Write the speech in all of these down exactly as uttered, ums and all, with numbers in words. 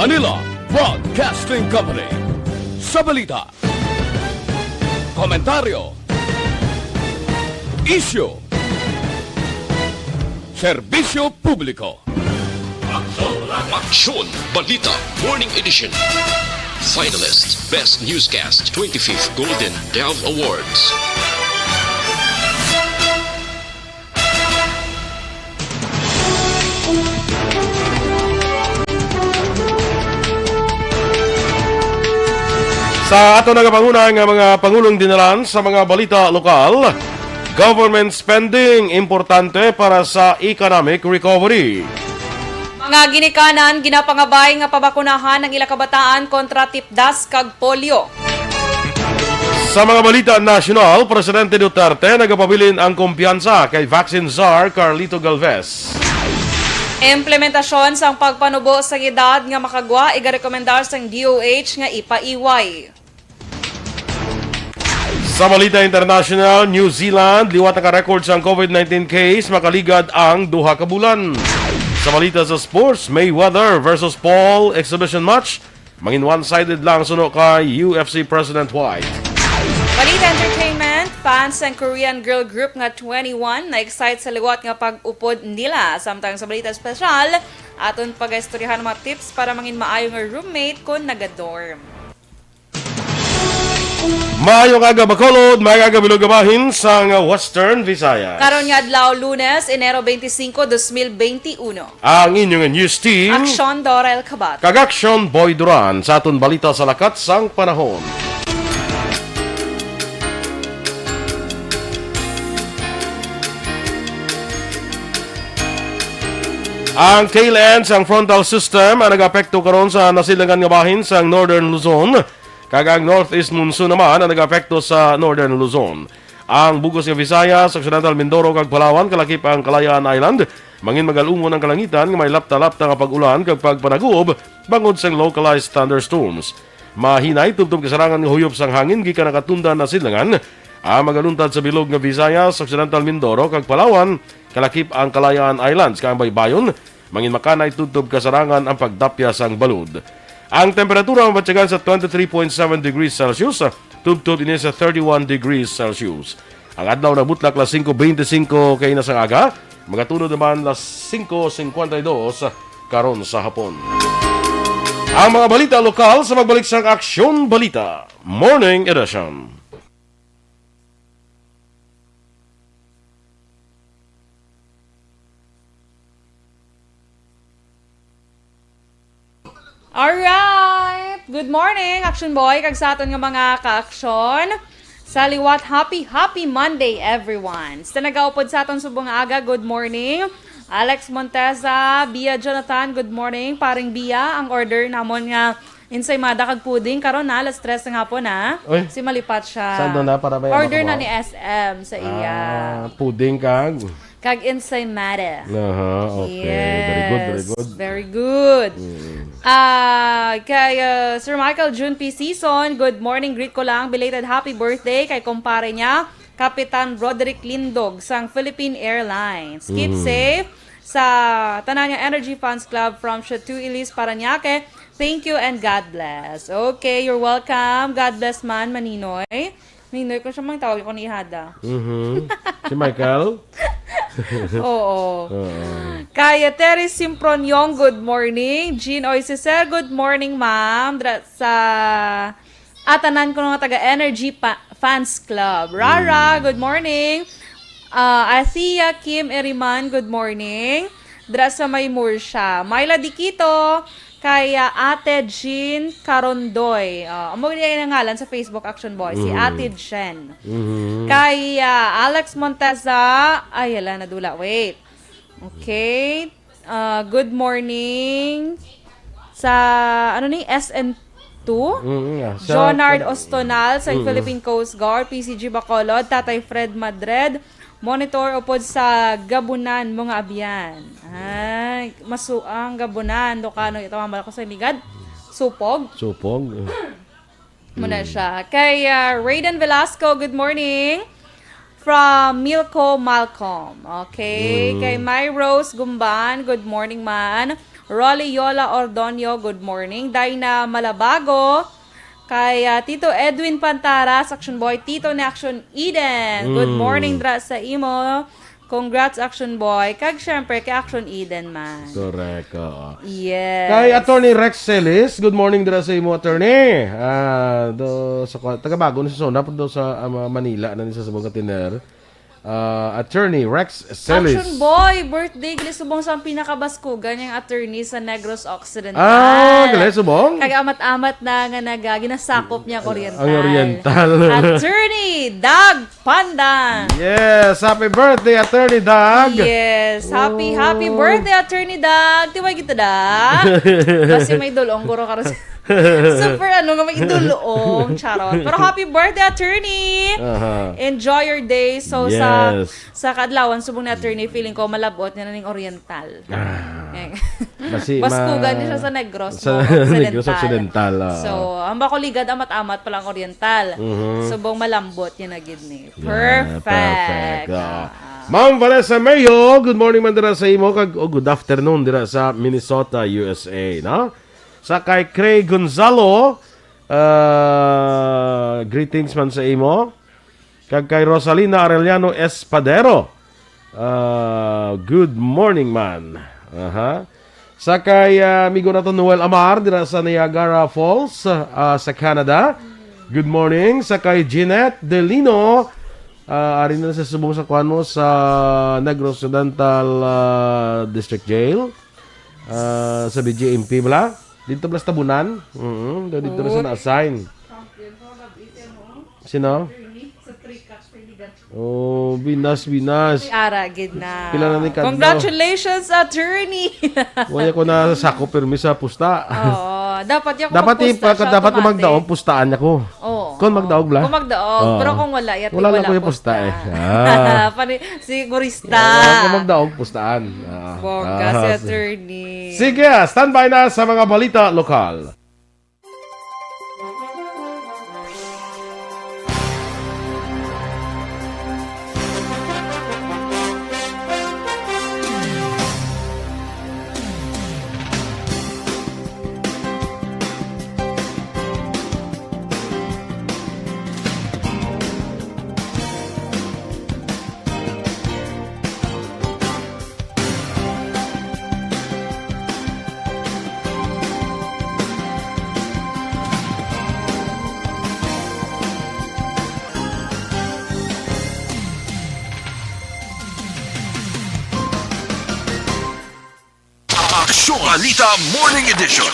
Manila Broadcasting Company. Sa balita, komentaryo, isyu, serbisyo publiko. Aksyon Balita Morning Edition. Finalist Best Newscast twenty-fifth Golden Dove Awards. Sa ato nagapanguna nga mga pangulong dinalan sa mga balita lokal, government spending importante para sa economic recovery. Mga ginikanan ginapangabay nga pabakunahan ang ila kabataan kontra tipdas kag polio. Sa mga balita nasyonal, Presidente Duterte nagapabilin ang kumpiyansa kay vaccine czar Carlito Galvez. Implementasyon sang pagpanubo sa edad nga makagwa igarekomendar sang D O H nga ipaiway. Sa balita international, New Zealand liwat naka-record sang COVID nineteen case, makaligad ang duha ka bulan. Sa balita sa sports, Mayweather versus Paul exhibition match, mangin one-sided lang suno kay U F C President White. Balita entertainment, fans sang Korean girl group nga twenty-one na-excite sa liwat nga pag-upod nila. Samtang sa balita espesyal, aton pagaistoryahan ang mga tips para mangin maayo nga roommate kon naga-dorm. Maayong aga, Bacolod. Maayong aga, bilog nga bahin sang Western Visayas. Karon nga adlaw, Lunes, Enero twenty-five, dos mil twenty-one. Ang inyo nga news team, Aksyon Dorel Kabat kag Aksyon Boy Duran, sa aton balita sa lakat sang panahon. Ang tail end sang frontal system ang nag-apekto karon sa nasilingan nga bahin sang Northern Luzon, kag ang northeast monsoon naman ang nag-apekto sa Northern Luzon. Ang bug-os nga Visayas, Occidental Mindoro, kag Palawan kalakip ang Kalayaan Island, mangin magal-ungon ang kalangitan nga may lapta-lapta nga pag-ulan kag pagpanaguob bangod sang localized thunderstorms. Mahinay tubtob kasarangan nga huyop sang hangin gikan nakatundan na sidlangan ang magaluntad sa bilog nga Visayas, Occidental Mindoro, kag Palawan, kalakip ang Kalayaan Islands, kag ang baybayon, mangin makanay tubtob kasarangan ang pagdapya sang balod. Ang temperatura mabatyagan sa twenty-three point seven degrees Celsius, tubtob ini sa thirty-one degrees Celsius. Ang adlaw nagbutlak alas singko beintisinko kaina sang aga, magatunod naman alas singko singkwenta y dos karon sa hapon. Ang mga balita lokal sa pagbalik sang Aksyon Balita Morning Edition. Alright! Good morning, Action Boy, kag sa aton nga mga ka-aksyon. Sa liwat, happy, happy Monday, everyone. Sa nagaupod sa aton subong nga aga, good morning. Alex Monteza, Bia Jonathan, good morning. Paring Bia, ang order namon nga ensaymada kag pudding karon na, alas tres nga hapon, ha? Oy. Si malipat siya. Saan doon na? Para may Order ano na ko? Ni S M sa iya. Ah, pudding kag? Kag ensaymada. Aha, okay. Very good, very Yes, good. Very good. Mm. Ah, kay, uh, Sir Michael June P. Season, good morning. Greet ko lang, belated happy birthday kay kumpare niya, Kapitan Roderick Lindog sang Philippine Airlines. Keep Mhm. safe sa tanan nga Energy Fans Club from Chateau Elise, Parañaque. Thank you and God bless. Okay, you're welcome. God bless man, Maninoy. Maninoy ko siya, mang tawag ko ni Ihada. Mhm. Si Michael? Oo. Oo. Kaya Terry Simproniong, good morning. Jean Oisiser, good morning, ma'am. Dra-, sa atanan ko nga taga Energy Pa-, Fans Club. Rara, Mm. good morning. Ah, Athea Kim Eriman, good morning. Dra sa may Murcia. Myla Diquito, kay, ah, Ate Jean Carondoy. Ah, amo ni ang ngalan sa Facebook, Action Boy, si Mm. Ate Jen. Mhm. Kay, ah, Alex Monteza, ay, hala, nadula. Wait. Okay. Ah, good morning sa, ano ni, S N two? Mm, yeah. Sa Jonard Ostonal sa Mm. Philippine Coast Guard, P C G Bacolod, Tatay Fred Madred, monitor upod sa Gabunan, mga abyan. Ay, masuang Gabunan, Ilocano, ito ang malako sa ligad. Supog. Supog. Muna Mm. siya. Kay, ah, Raiden Velasco, good morning. From Milko Malcolm. Okay. Mm. Kay My Rose Gumban, good morning, man. Rolly Yola Ordonio, good morning. Dina Malabago, kay, ah, Tito Edwin Pantaras, Action Boy, Tito ni Action Eden. Good Mm. morning dra sa imo. Congrats, Action Boy. Kag syempre, kay Action Eden man. Correct, oo. Yes. Kay Attorney Rex Celis, good morning dira sa imo, Attorney. Ah, do, sa kwa-, taga Bago ni sa zona, pero do sa, ah, Manila na ni sa subong nga tener. Ah, Attorney Rex Celis. Action Boy, birthday gali subong sa ang pinakabaskugan nga attorney sa Negros Occidental. Ah, gali subong? Kag amat-amat na nga naga-, ginasakop niya ang Oriental. Ang Oriental. Attorney Doug Pandan. Yes, happy birthday, Attorney Doug. Yes, happy, Oh. happy birthday, Attorney Doug. Tiway kita, Doug. Kasi may dulong, guro, karon. Super, ano nga, may dulong. Charot. Pero happy birthday, Attorney. Aha. Enjoy your day. So, sa, Yes. sa kaadlawan, subong ni Attorney, feeling ko, malabot niya na ning Oriental. Ah. Eh. Basi Baskugan ma-, niya siya sa Negros, sa no? Negros Occidental. Occidental, ah. So, ang Bacoligad, amat-amat pala ang Oriental. Mhm. Subong malambot niya na gid ni. Yeah, Perfect. perfect, ah. Ah. Ma'am Vanessa Mayo, good morning man dira sa imo, kag, oh, good afternoon dira sa Minnesota, U S A, no? Sa kay Craig Gonzalo, ah, greetings man sa imo. Kag kay Rosalina Arellano Espadero, ah, good morning man. Aha. Sa kay, ah, amigo nato Noel Amar dira sa Niagara Falls, ah, sa Canada. Good morning. Sa kay Jeanette Delino, ah, ari na sa subong sa kuan mo sa Negros Occidental, ah, District Jail. Ah, sa B J M P bala. Dito bala sa Tabunan. Mm, dito na sa Oh. na-assign. Sino? Oh, binas, binas. Ay, ara gid na. Pila na ni kadlaw? Congratulations, attorney. Wala ko na sako pirmi sa pusta. Oo, dapat ya ko Dapat magpusta i-, siya dapat ko automatic. magdaog, pustaan niya ko. Oo. Kung magdaog, bala? Kung magdaog, Oo. pero kung wala, yati Wala lang wala ko yung pusta, pusta. eh. Ah. Pani-, sigurista. Wala, kung magdaog, pustaan. Ah. Bongga Ah, si si- attorney. Sige, standby na sa mga balita lokal. Aksyon Balita Morning Edition.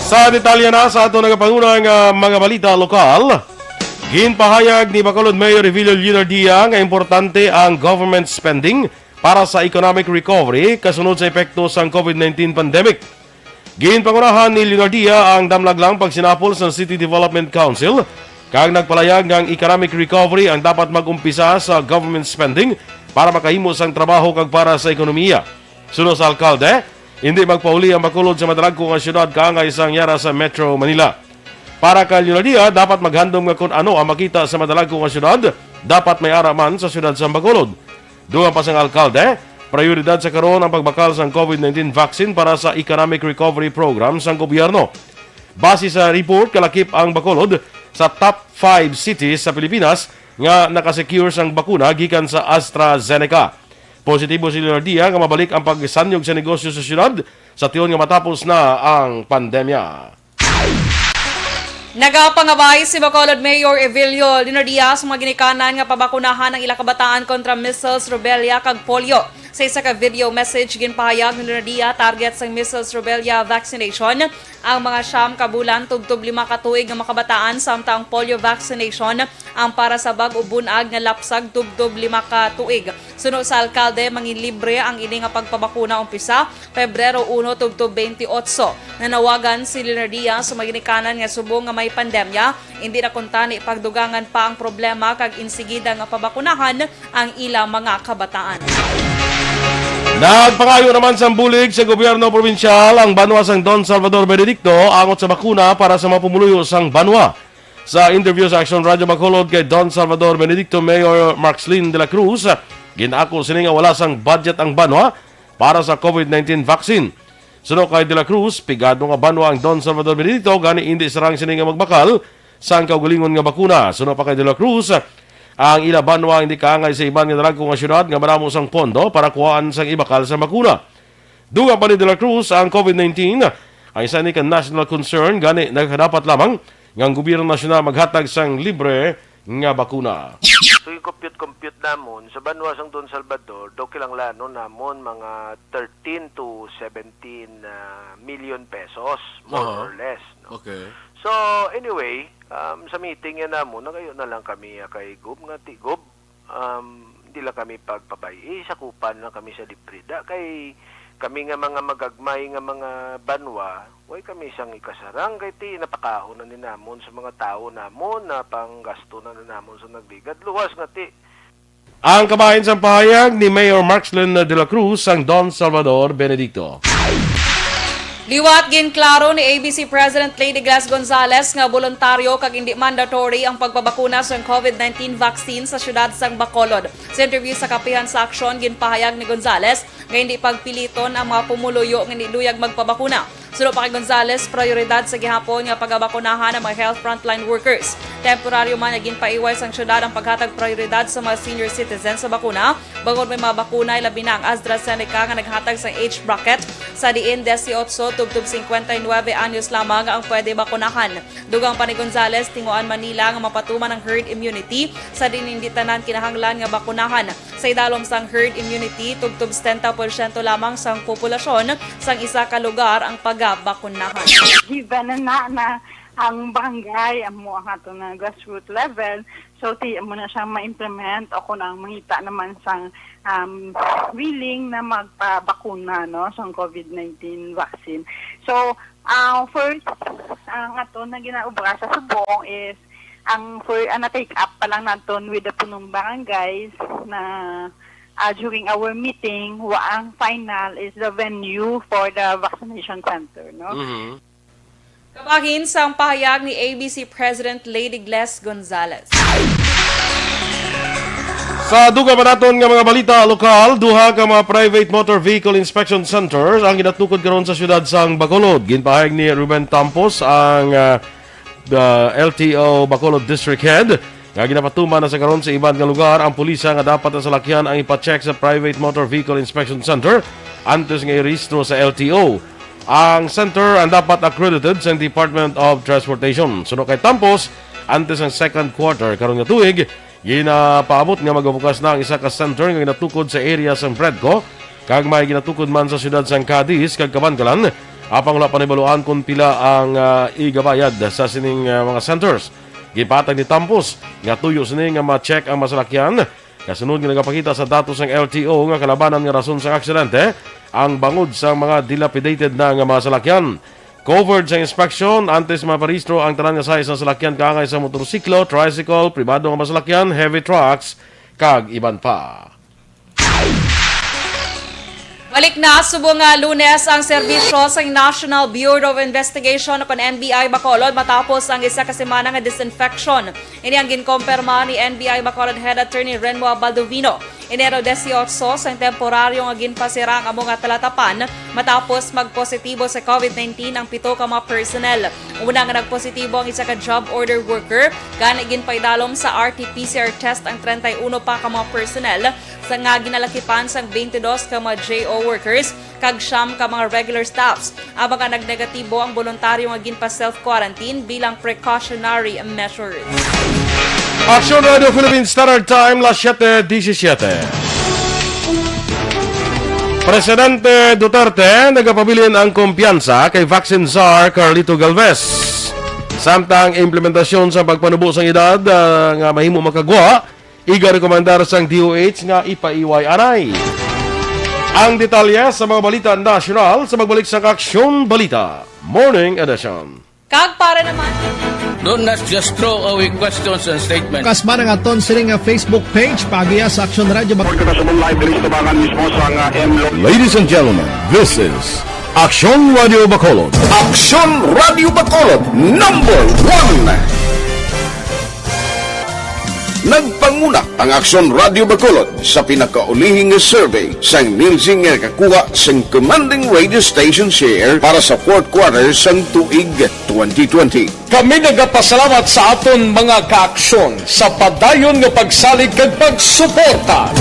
Sa detalye na sa ato nagapanguna nga mga balita lokal, ginpahayag ni Bacolod Mayor Evilio Leonardia nga importante ang government spending para sa economic recovery kasunod sa epekto sang COVID nineteen pandemic. Ginpangunahan ni Leonardia ang damlag lang pagsinapol sa City Development Council kag nagpalayag nga ang economic recovery ang dapat mag-umpisa sa government spending para makahimo sang trabaho kag para sa ekonomiya. Suno sa alkalde, hindi magpauli ang Bacolod sa madalagko nga syudad kaangay sang yara sa Metro Manila. Para kay Leonardia, dapat maghandom nga kun ano ang makita sa madalagko nga syudad, dapat may ara man sa syudad sa Bacolod. Dugang pa sang alkalde, prioridad sa karon ang pagbakal sang COVID nineteen vaccine para sa economic recovery program sang gobyerno. Base sa report, kalakip ang Bacolod sa top five cities sa Pilipinas nga nakasecure sang bakuna gikan sa AstraZeneca. Positibo si Leonardia nga mabalik ang pagsanyog sa negosyo sa syudad sa tion nga matapos na ang pandemya. Nagapangabay si Bacolod Mayor Evilio Leonardia sa mga ginikanan nga pabakunahan ang ilang kabataan kontra measles, rubella, kag polio. Sa isa ka video message, ginpahayag ni Leonardia, target sang measles, rubella vaccination ang mga siyam ka bulan tubtob lima ka tuig nga mga kabataan, samtang ang polio vaccination ang para sa bag-o bunag nga lapsag tubtob lima ka tuig. Suno sa alkalde, manginlibre ang ini nga pagpabakuna umpisa Pebrero uno tubtob twenty-eight. Nanawagan si Leonardia sa mga ginikanan nga subong nga may pandemya, hindi na kuntani pagdugangan pa ang problema kag insigida nga pabakunahan ang ila mga kabataan. Nagpangayo naman sang bulig sa gobyerno probinsyal ang banwa sang Don Salvador Benedicto angot sa bakuna para sa mga pumuluyo sang banwa. Sa interview sa Aksyon Radyo Bacolod kay Don Salvador Benedicto, Mayor Marxlene de la Cruz, gin-ako sini nga wala sang budget ang banwa para sa COVID nineteen vaccine. Suno kay De La Cruz, pigado nga banwa ang Don Salvador Benedicto, gani indi sarang sini nga magbakal sang kaugalingon nga bakuna. Suno pa kay De La Cruz, ang ila banwa hindi kaangay sa iban nga dalagko nga syudad nga madamo sang pondo para kuhaan sang ibakal sang bakuna. Dugang pa ni De La Cruz, ang COVID nineteen ang isa ni ka national concern, gani nagakadapat lamang nga ang gobyerno nasyonal maghatag sang libre nga bakuna. So, yung compute-compute namon, sa banwa sang Don Salvador, daw kinahanglanon namon mga thirteen to seventeen, ah, million pesos, more Aha. or less, no? Okay. So, anyway, um, sa meeting yan namon, nagayo na lang kami, ah, kay Gob, nga ti, Gob, um, hindi lang kami pagpabay-i, sakupan lang kami sa libre da. Kay kami nga mga magagmay nga mga banwa, way kami sang ikasarang, kay ti napakaon na ni namon sa mga tawo namon, na panggasto na ni namon sa nagligad. Luwas nga ti. Ang kabahin sang pahayag ni Mayor Markslin de la Cruz sang Don Salvador Benedicto. Liwat ginklaro ni A B C President Lady Gles Gonzales nga boluntaryo kag indi mandatory ang pagpabakuna sa COVID nineteen vaccine sa siyudad sang Bacolod. Sa interview sa Kapihan sa Aksyon, ginpahayag ni Gonzales nga hindi pagpiliton ang mga pumuluyo nga hindi luyag magpabakuna. Suno pa kay Gonzales, prioridad sa gihapon nga pagabakunahan ang mga health frontline workers. Temporaryo man nga ginpaiway sang siyudad ang paghatag prioridad sa mga senior citizens sa bakuna, bangod may mga bakuna, labi na ang AstraZeneca nga naghatag sang age bracket sa diin dieciocho tubtob cincuenta y nueve anyos lamang ang pwede bakunahan. Dugang pa ni Gonzales, tinguhaan man nila nga mapatuman ang herd immunity sa diin hindi tanan kinahanglan nga bakunahan. Sa idalom sang herd immunity, tubtob setenta porsyento lamang sang populasyon sang isa ka lugar ang pagabakunahan. Given na na ang barangay, amo ang ato nga grassroots level. So, ti, amo na siyang ma-implement o kung ang mangita naman sang, um, willing na magpabakuna, no, sang COVID nineteen vaccine. So, ang first, ang ato na ginaubra sa subong is ang fir-, ang na-take up pa lang naton with the punong barangays na, ah, during our meeting, wa ang final is the venue for the vaccination center, no? Mhm. Kabahin sang pahayag ni A B C President Lady Gles Gonzales. Sa dugang pa naton nga mga balita lokal, duha ka mga private motor vehicle inspection centers ang ginatukod karon sa siyudad sang Bacolod. Ginpahayag ni Ruben Tampos, ang, ah, the L T O Bacolod District Head, nga ginapatuman na sa karon sa iban nga lugar ang pulisa nga dapat ang salakyan ang ipa-check sa Private Motor Vehicle Inspection Center antes nga irehistro sa L T O. Ang center ang dapat accredited sa Department of Transportation. Suno kay Tampos, antes ang second quarter karon nga tuig, ginapaabot nga magabukas na ang isa ka center nga ginatukod sa area sang Predco, kag may ginatukod man sa siyudad sang Cadiz kag Kabankalan, apang wala pa nahibaluan kon pila ang, ah, igabayad sa sining, ah, mga centers. Gipatag ni Tampos nga tuyo sini nga ma-check ang masalakyan, kasunod nga nagapakita sa datos sang L T O nga kalabanan nga rason sang aksidente ang bangod sa mga dilapidated na nga mga salakyan. Covered sa inspeksyon, antes maparehistro ang tanan nga size sang salakyan kaangay sa motorsiklo, tricycle, pribado nga masalakyan, heavy trucks, kag iban pa. Balik na subong nga Lunes ang serbisyo sa National Bureau of Investigation o kon N B I Bacolod matapos ang isa ka semana nga disinfection. Ini ang ginkompirma ni N B I Bacolod Head Attorney Renmo Baldovino. Enero dieciocho, sang temporaryo nga ginpasira ang amo nga talatapan matapos magpositibo sa COVID nineteen ang pito ka mga personnel. Una nga nagpositibo ang isa ka job order worker, gani ginpaidalom sa R T P C R test ang treinta y uno pa ka mga personnel, sa nga ginalakipan sang twenty-dos ka mga J O workers kag siyam ka mga regular staffs, ang mga nagnegatibo ang boluntaryo nga ginpa-self-quarantine bilang precautionary measures. Aksyon Radio Philippine Standard Time, las siete diecisiete. Presidente Duterte nagapabilin ang kumpiyansa kay vaccine czar Carlito Galvez. Samtang implementasyon sa pagpanubo sang edad, ah, nga mahimo makagwa, igarekomendar sang D O H nga ipaiway anay. Ang detalye sa mga balita nasyonal sa pagbalik sa Aksyon Balita Morning Edition. Kag para naman, Don't just throw away questions and statements. Kasma na nga ton sini nga Facebook page, paagiha sa Aksyon Radio Bacolod. Report ko na sa mong live diri sa tubangan mismo sa nga M Lo- Ladies and gentlemen, this is Aksyon Radio Bacolod. Aksyon Radio Bacolod, number one. Nagpanguna ang Aksyon Radio Bacolod sa pinakaulihi nga survey sang Nielsen nga nakakuha sang commanding radio station share para sa fourth quarter sang tuig twenty twenty. Kami nagapasalamat sa aton mga kaaksyon sa padayon nga pagsalig kag pagsuporta.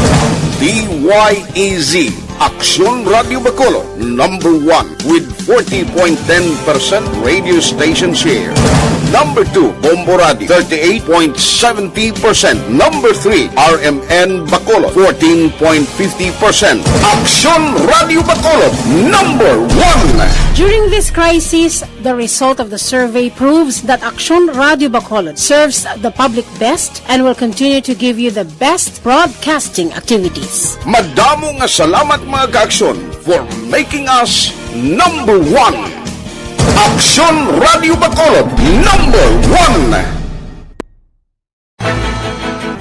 D Y E Z, Aksyon Radio Bacolod, number one with forty point ten percent radio station share. Number two, Bombo Radio, thirty-eight point seventy percent. Number three, R M N Bacolod, fourteen point fifty percent. Aksyon Radio Bacolod, number one. During this crisis, the result of the survey proves that Aksyon Radio Bacolod serves the public best and will continue to give you the best broadcasting activities. Madamo nga salamat, mga kaaksyon, for making us number one. Aksyon Radio Bacolod, number one.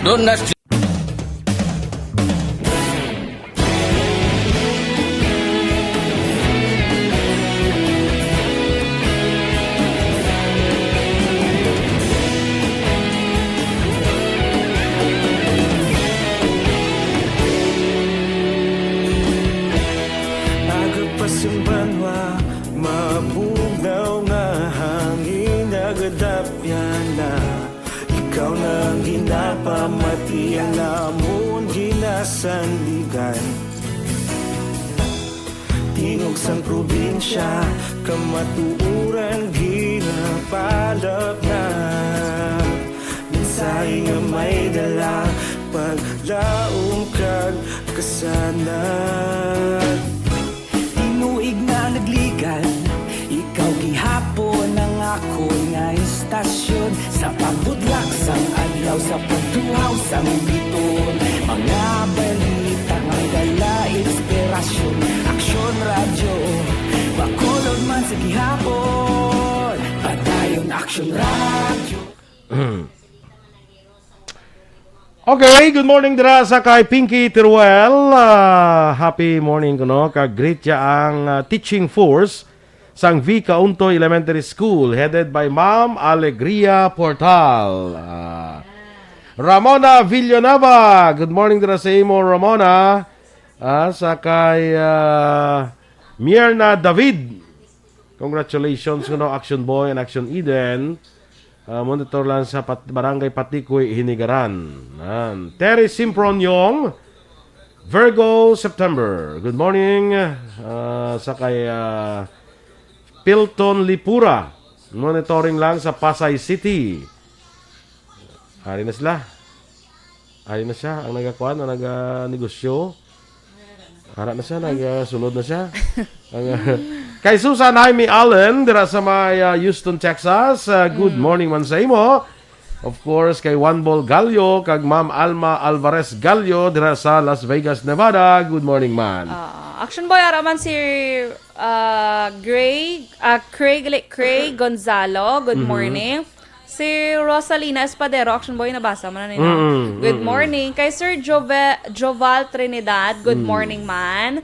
Don't ask Aga pa sing banwa, mabugnaw nga hangin, nagadapyan na. Ikaw na ang ginapamati, ang amon ginasandigan. Tingog sang probinsya, kamatuoran ginapalapnag. Mensahe nga may dala, paglaom kag kasanag. Tinuig na nagligan, ikaw gihapon ang akon nga istasyon. Sa pagbutlak sang adlaw, sa pagtuhaw sang biton, mga balita nga dala inspirasyon. Aksyon Radyo Bacolod man sa gihapon, padayon Aksyon Radyo. Okay, good morning dira sa kay Pinky Teruel. Ah, happy morning kuno. Kag greet siya ang, ah, teaching force sang V Cauntoy Elementary School, headed by Ma'am Alegria Portal. Ah, Ramona Villanueva, good morning dira sa imo, Ramona. Ah, sa kay, ah, Myrna David. Congratulations kuno, Action Boy and Action Eden. Ah, monitor lang sa Pat-, Barangay Patikoy, Hinigaran. Yan. Terry Simproniong, Virgo, September. Good morning. Ah, sa kay, ah, Pilton Lipura. Monitoring lang sa Pasay City. Ari na sila. Ari na siya, ang nagakuan, ang naganegosyo. Ara na siya, nagasulod na siya. Ang, ah, kay Susan Jaime Allen, dira sa may, ah, Houston, Texas. Ah, good morning man sa imo. Of course, kay Juan Bol Gallo, kag Ma'am Alma Alvarez Gallo, dira sa Las Vegas, Nevada. Good morning, man. Ah, Action Boy, ara man si, ah, Gray, ah, Craig, Craig Gonzalo. Good morning. Si Rosalina Espadero, Action Boy, nabasa mo na nila. Mm-mm, good morning. Kay Sir Jove-, Joval Trinidad, good morning, man.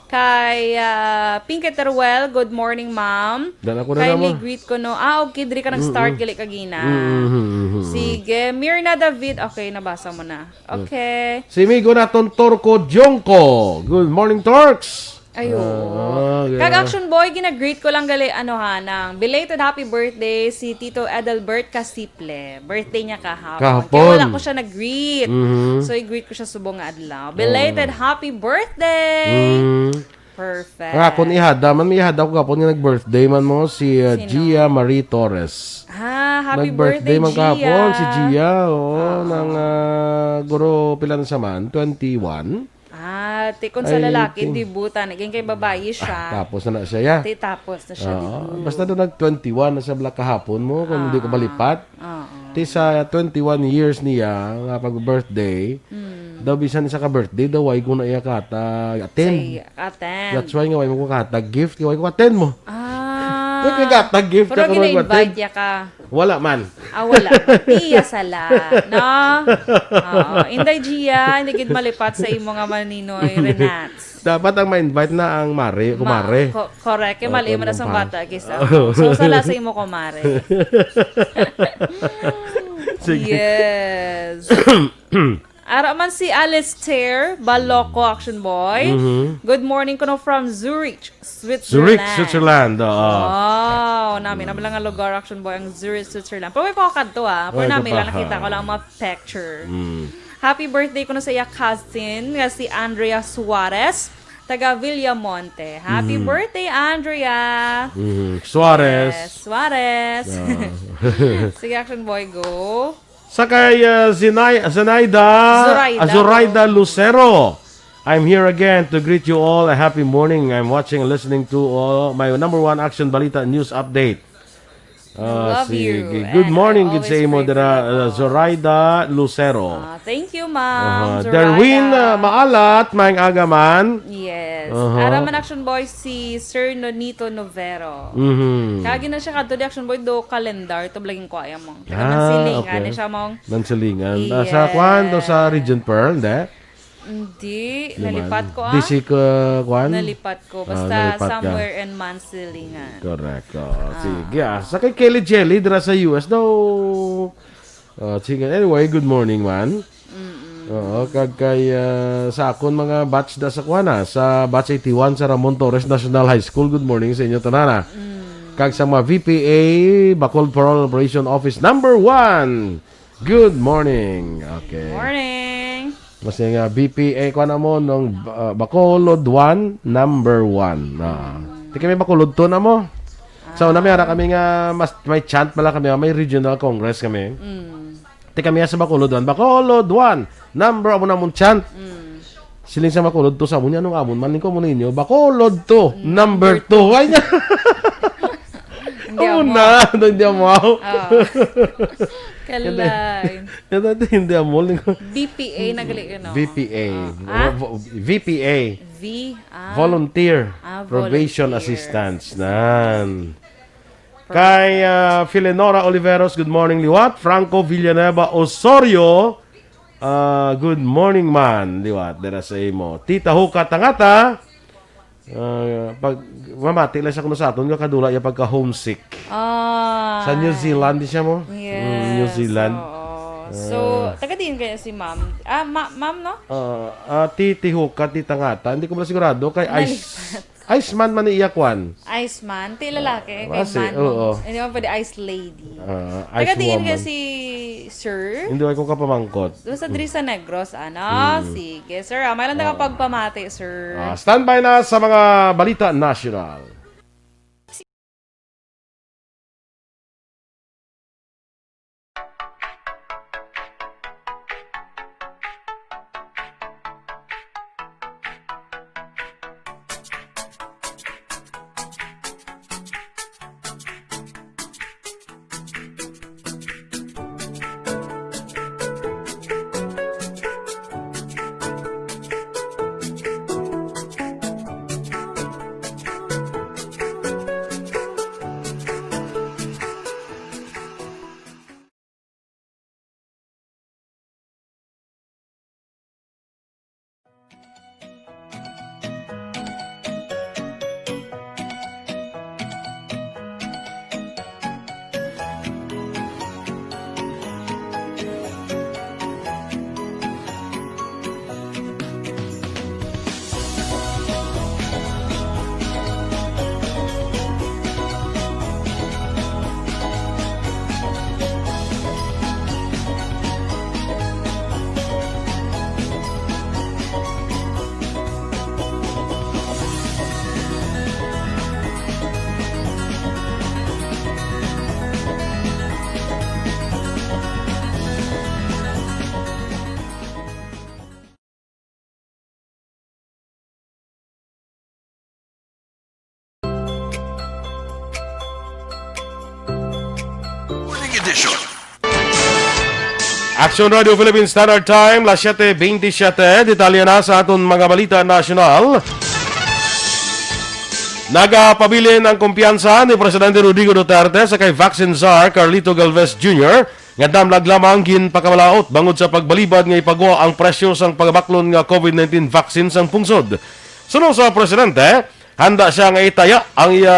Kay, ah, Pinky Teruel, good morning, ma'am. Dan ako na. Kindly naman greet ko, no. Ah, okay, diri ka nag-start, gali kagina. Mm-mm, mm-mm. Sige, Mirna David, okay, nabasa mo na. Okay. Si Migo naton Torco Jongko. Good morning, Torks. Ayo. Ah, yeah. Kag Action Boy, gina-greet ko lang gali, ano ha, nang belated happy birthday si Tito Adelbert Casiple. Birthday niya kahapon. Kahapon. Kaya wala ko siya nag-greet. Mhm. So, i-greet ko siya subong nga adlaw. Belated happy birthday! Mm. Perfect. Nga, kung ihada man, may ihada ko gapon nga nag-birthday man mo, si, uh, sino? Gia Marie Torres. Ah, happy birthday, Gia. Nag-birthday man kahapon si Gia, oo, nang, ah, guro, pila na siya man? Twenty-one? Ah, ti, kung sa lalaki, dibutan. Naging kay babayi siya. Ah, tapos na na siya, ya. Ti, tapos na siya, oo, dibu. Basta daw nag twenty-one na siya bala kahapon mo, kung hindi ko malipat. Oo. Ti sa twenty-one years niya nga pag-birthday, daw bisan isa ka birthday, daw way ko na iya kata attend. Say, attend. That's why nga way mo ko kata gift, way ko attend mo. Ah. Way ko kata gift, pero ako way ko attend. Gina-invite ya ka. Wala man. Ah, wala. Iya sala, no? Oo. Inday Gia, hindi gid malipat sa imo nga maninoy, Renats. Dapat ang ma-invite na ang mare, kumare. Ma-, ko-, correct. Kay mali man na sang bata, kisa. Oo. So, sala sa imo, kumare. Sige. Yes. Ara man si Alistair Baloco, Action Boy. Mhm. Good morning kuno from Zurich, Zurich, Switzerland. Switzerland, oo. Wow, nami, nami lang nga lugar, Action Boy, ang Zurich, Switzerland. Pero may pa kadto, ah. Pero Ay, nami lang, kapaha. Nakita ko lang ang mga picture. Mm. Happy birthday kuno sa iya cousin nga si Andrea Suarez, taga Villamonte. Happy Mm. birthday, Andrea! Mhm. Suarez. Yes, Suarez. Ah. Sige, Action Boy, go. Sa kay, uh, Zinay-, Zinaida, Zoraida. uh, Zoraida Lucero. I'm here again to greet you all a happy morning. I'm watching and listening to all my number one Action Balita News Update. Ah, Love sige. you. Good And morning, I gid sa always imo pray for dira, you uh, all. Zoraida Lucero. Ah, thank you, Ma'am Aha. Zoraida. Derwin, uh, Maalat, maayong aga man. Yes. Aha. Ara man, Action Boy, si Sir Nonito Novero. Mhm. Kagi na siya kadto di, Action Boy, do calendar. Ito, blaging ko, ayam mo. Taga Ah, Mansilingan okay. na siya, mong. Mansilingan. Ah, sa Yes. kwan, do sa Regent Pearl, de? Hindi. Naman. Nalipat ko, ah. Di si ka, kwan? Nalipat ko. Ah, Basta nalipat ka. somewhere in Mansilingan. Correct. Oh, Ah. sige, ah. Sa kay Kelly Jelly, dira sa U S daw. Oh, sige. Anyway, good morning, man. Mm-mm. Oo, kag kay, ah, sa akon mga batch da sa kuan, ah, sa batch eighty-one sa Ramon Torres National High School. Good morning sa inyo tanan, ah. Mm. Kag sa mga V P A, Bacolod Parole Operation Office number one. Good morning. Okay. Morning. Mas nga V P A, kuan na mo, nung, ah, Bacolod one, number one. Ah. Mm. Di kami Bacolod two na mo. So, Ah. nami ara kami nga mas, may chant pala kami, may regional congress kami. Mm. Ti kami sa Bacolod one. Bacolod one, number amo na mong chant. Mm. Siling sa Bacolod two sa amo niya, anong amon man, lingko mo ninyo, Bacolod two, Mm, number number two. Ay niya. Hindi Amo amo. na, hindi amo. Oh. Kalay. Yan natin, hindi amo. Lingko. V P A na gali, you know. V P A. Oh. Ah? Vo-, V P A. V, ah. Volunteer Ah, Probation volunteer. Assistance. Nan. Kay, ah, Filenora Oliveros, good morning, liwat. Franco Villanueva Osorio, ah, good morning, man, liwat. Dira sa imo. Tita Huka Tangata, ah, pag mamati lang sa kuno sa aton, nga kadula iya pagka-homesick. Ah. Sa New Zealand, di siya mo? Yes, Mm, New Zealand. oo. So, Ah. taga diin kaya si ma'am? Ah, ma-, ma'am, no? Ah, ah, Titi Huka, Tita Ngata. Hindi ko pala sigurado. Kay Ice, Nalipat. Iceman man ni iya kwan. Iceman? Ti lalaki, Ah, kay kasi, man. oo. Hindi man pwede ice lady. Ah, Taga ice diin woman. kaya si sir? Hindi ko kapamangkot. Doon sa diri sa Negros, ano? Mm. Sige, sir. Ah, may lang Ah. nakapagpamati, sir. Ah, standby na sa mga balita nasyonal. Morning edition. Action Radio Philippine Standard Time, las siete veintisiete. Detalye na sa aton mga balita nasyonal. Nagapabilin ang kumpiyansa ni Presidente Rodrigo Duterte sa kay vaccine czar Carlito Galvez Junior nga damlag lamang ginpakamalaut bangod sa pagbalibad nga ipagwa ang presyo sang pagabaklon nga COVID nineteen vaccine sang pungsod. Suno sa presidente, handa siya nga itaya ang iya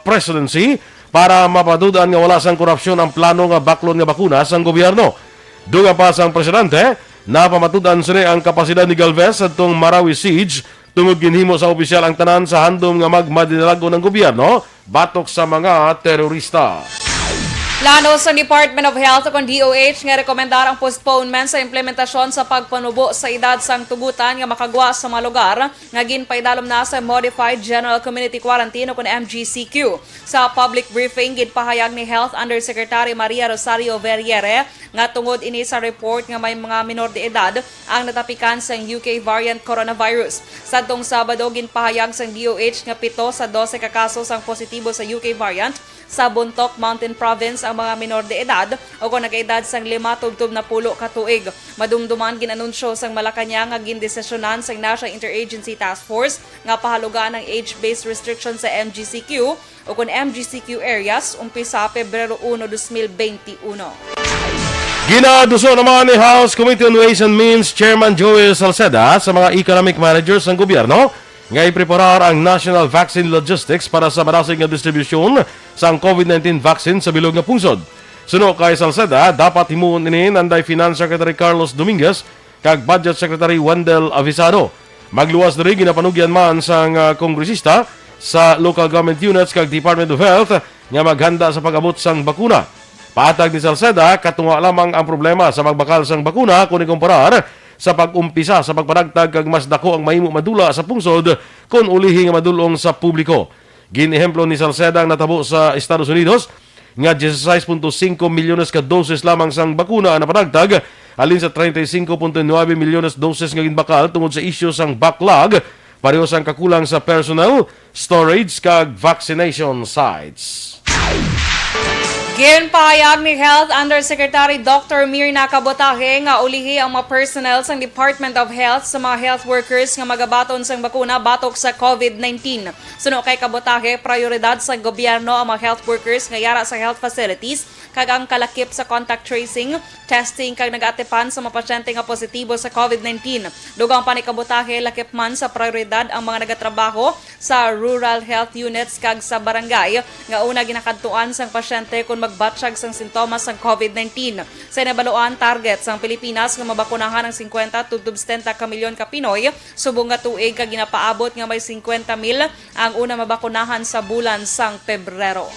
presidency para mapadud-an nga wala sang korupsyon ang plano nga baklon nga bakuna sang gobyerno. Dugang pa sang presidente, napamatud-an sini ang kapasidad ni Galvez sadtong Marawi siege tungod ginhimo sa opisyal ang tanan sa handom nga magmadinalag-on ang gobyerno batok sa mga terorista. Plano sang Department of Health o kon D O H nga rekomendar ang postponement sa implementasyon sa pagpanubo sa edad sang tugutan nga makagwa sa mga lugar nga ginpaidalom na sa Modified General Community Quarantine o kon M G C Q. Sa public briefing, ginpahayag ni Health Undersecretary Maria Rosario Verriere nga tungod ini sa report nga may mga minor de edad ang natapikan sang U K variant coronavirus. Sadtong Sabado, ginpahayag sang D O H nga pito sa dose ka kaso sang positibo sa U K variant sa Bontoc Mountain Province ang mga minor de edad o kon nagaedad sang lima tubtob napulo ka tuig. Madumduman, gin-anunsyo sang Malacañang nga gindesisyonan sang National Interagency Task Force nga pahalugan ang age-based restriction sa M G C Q o kon M G C Q areas umpisa Pebrero uno, dos mil bente uno. Ginaduso naman ni House Committee on Ways and Means Chairman Joel Salceda sa mga economic managers sang gobyerno nga ipreparar ang national vaccine logistics para sa madasig nga distribusyon sang COVID nineteen vaccine sa bilog nga pungsod. Suno kay Salceda, dapat himuon ini nanday Finance Secretary Carlos Dominguez kag Budget Secretary Wendell Avisado. Magluwas diri, ginapanugyan man sang, ah, kongresista sa local government units kag Department of Health nga maghanda sa pag-abot sang bakuna. Paatag ni Salceda, katunga lamang ang problema sa pagbakal sang bakuna kon ikumparar sa pag-umpisa sa pagpanagtag kag mas dako ang mahimo madula sa pungsod kon ulihi nga madul-ong sa publiko. Gin-ehemplo ni Salceda ang natabo sa Estados Unidos nga dieciséis punto cinco milyones ka doses lamang sang bakuna ang napanagtag, halin sa treinta y cinco punto nuebe milyones doses nga ginbakal tungod sa isyu sang backlog, pareho sang kakulang sa personnel, storage, kag vaccination sites. Ginpahayag ni Health Undersecretary Doctor Mirna Cabotaje nga ulihi ang mga personnel sang Department of Health sa mga health workers nga magabaton sang bakuna batok sa COVID nineteen. Suno kay Cabotaje, prayoridad sa gobyerno ang mga health workers nga yara sa health facilities kag ang kalakip sa contact tracing, testing kag nagaatipan sa mga pasyente nga positibo sa COVID nineteen. Dugang pa ni Cabotaje, lakip man sa prayoridad ang mga nagatrabaho sa rural health units kag sa barangay nga una ginakadtuan sang pasyente kon magbatyag sang sintomas sang COVID nineteen. Sa nabaluan, target sang Pilipinas nga mabakunahan ang singkwenta tubtob setenta ka milyon ka Pinoy subong nga tuig, kag ginapaabot nga may singkwenta mil ang una mabakunahan sa bulan sang Pebrero.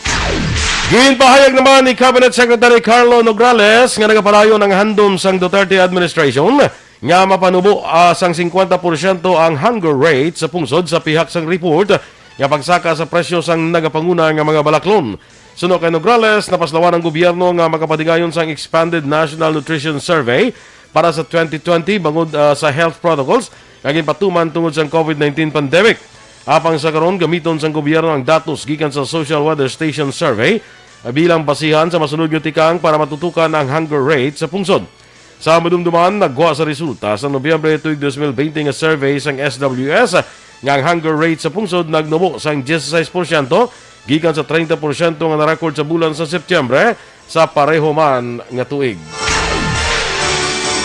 Ginpahayag naman ni Cabinet Secretary Carlo Nograles nga nagapadayon ang handom sang Duterte administration nga mapanubo, ah, sang singkwenta porsyento ang hunger rate sa pungsod sa pihak sang report nga pagsaka sa presyo sang nagapanguna nga mga balaklon. Suno kay Nograles, napaslawan ang gobyerno nga makapatigayon sang expanded National Nutrition Survey para sa twenty twenty bangod, ah, sa health protocols nga ginpatuman tungod sang COVID nineteen pandemic. Apang sa karon, gamiton sang gobyerno ang datos gikan sa Social Weather Station Survey, ah, bilang basihan sa masunod nga tikang para matutukan ang hunger rate sa pungsod. Sa madumduman, naggwa sa resulta sa Nobyembre tuig dos mil bente nga survey sang S W S nga ang hunger rate sa pungsod nagnubo sang dieciséis porsyento gikan sa treinta porsyento nga na-record sa bulan sa Setyembre sa pareho man nga tuig.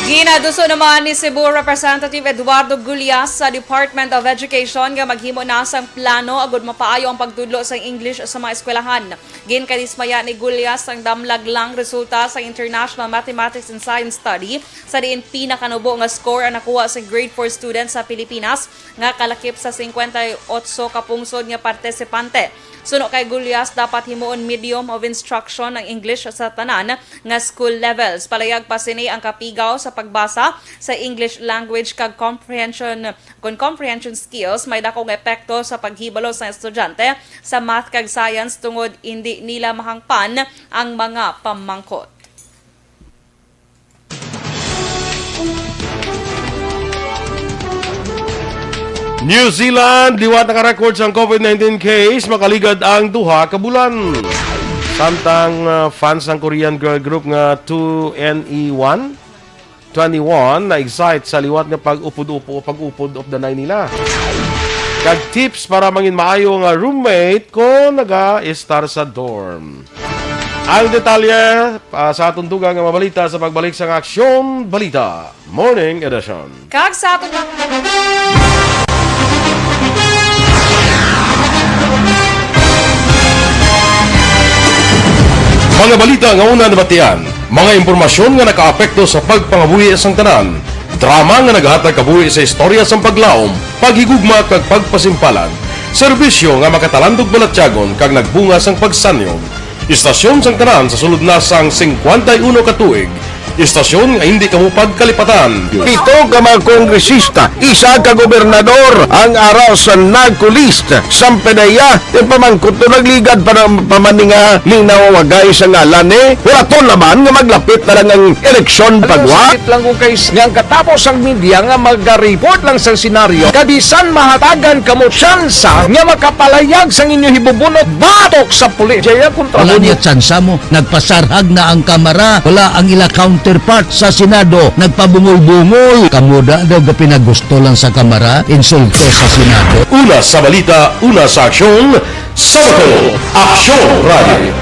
Ginaduso naman ni Cebu Representative Eduardo Gullas sa Department of Education nga maghimo na sang plano agud mapaayo ang pagtudlo sang English sa mga eskwelahan. Ginkadismaya ni Gullas ang damlag lang resulta sa International Mathematics and Science Study, sa diin pinakanubo nga score ang nakuha sa grade four students sa Pilipinas nga kalakip sa singkwenta y otso ka pungsod nga partisipante. Suno kay Gullas, dapat himuon medium of instruction ang English sa tanan nga school levels. Palayag pa sini, ang kapigaw sa pagbasa sa English language kag comprehension, kon comprehension skills, may dako nga epekto sa paghibalo sa estudyante sa math kag science tungod indi nila mahangpan ang mga pamangkot. New Zealand, liwat naka-record sang COVID nineteen case makaligad ang duha ka bulan. Samtang, ah, fans sang Korean girl group nga two N E one, twenty-one na-excite sa liwat nga pag-upod-upo, pag-upod of the nine nila. Kag tips para mangin maayo nga roommate kon naga-estar sa dorm. Ang detalye, ah, sa aton dugang nga mabalita sa pagbalik sang Aksyon Balita Morning Edition. Kag sa aton mga Mga balita nga una nabatian. Mga impormasyon nga nakaapekto sa pagpangabuhi sang tanan. Drama nga naghatag kabuhi sa istorya sang paglaom, paghigugma, kag pagpasimpalan. Serbisyo nga makatalandog balatyagon kag nagbunga sang pagsanyog. Istasyon sang tanan sa sulod na sang singkwenta y uno ka tuig. Istasyon nga hindi kamo pagkalipatan. Pito ka mga kongresista, isa ka gobernador ang ara sa narco list. Sampedeya, yung pamangkot to nagligad pa ng pamaninga, linaw wagay sa ngalan ni Huraton naman nga maglapit na lang ang eleksyon. Ano, pagwa sakit lang kung kay s-, nga ang katapos ang media nga maga-report lang sa senaryo, kabisan mahatagan kamo tsansa nga makapalayag sang inyo hibubunot batok sa pulis. Jaya kontra. Wala mo niya tsansa mo. Nagpasarhag na ang Kamara. Wala ang ila counterpart sa Senado. Nagpabungol-bungol. Kamo da daw gapinagusto lang sa Kamara, insulto sa Senado. Una sa balita, una sa aksyon, sa Bato, Aksyon Radio.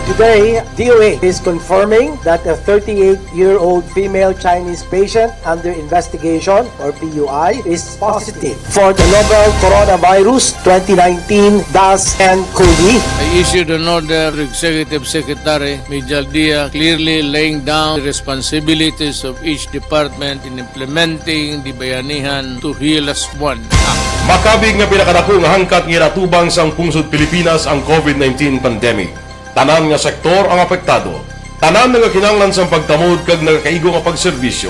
Today, D O A is confirming that a thirty-eight-year-old female Chinese patient under investigation, or P U I, is positive for the novel coronavirus twenty nineteen dash N COVID. I issued an order to Executive Secretary Mijal Dia, clearly laying down the responsibilities of each department in implementing the Bayanihan to Heal As One Act. Makabig nga pinakadako nga hangkat nga ginatubang sang pungsod Pilipinas ang COVID nineteen pandemic. Tanan nga sektor ang apektado. Tanan nagakinahanglan sang pagtamod kag nagakaigo nga pagserbisyo.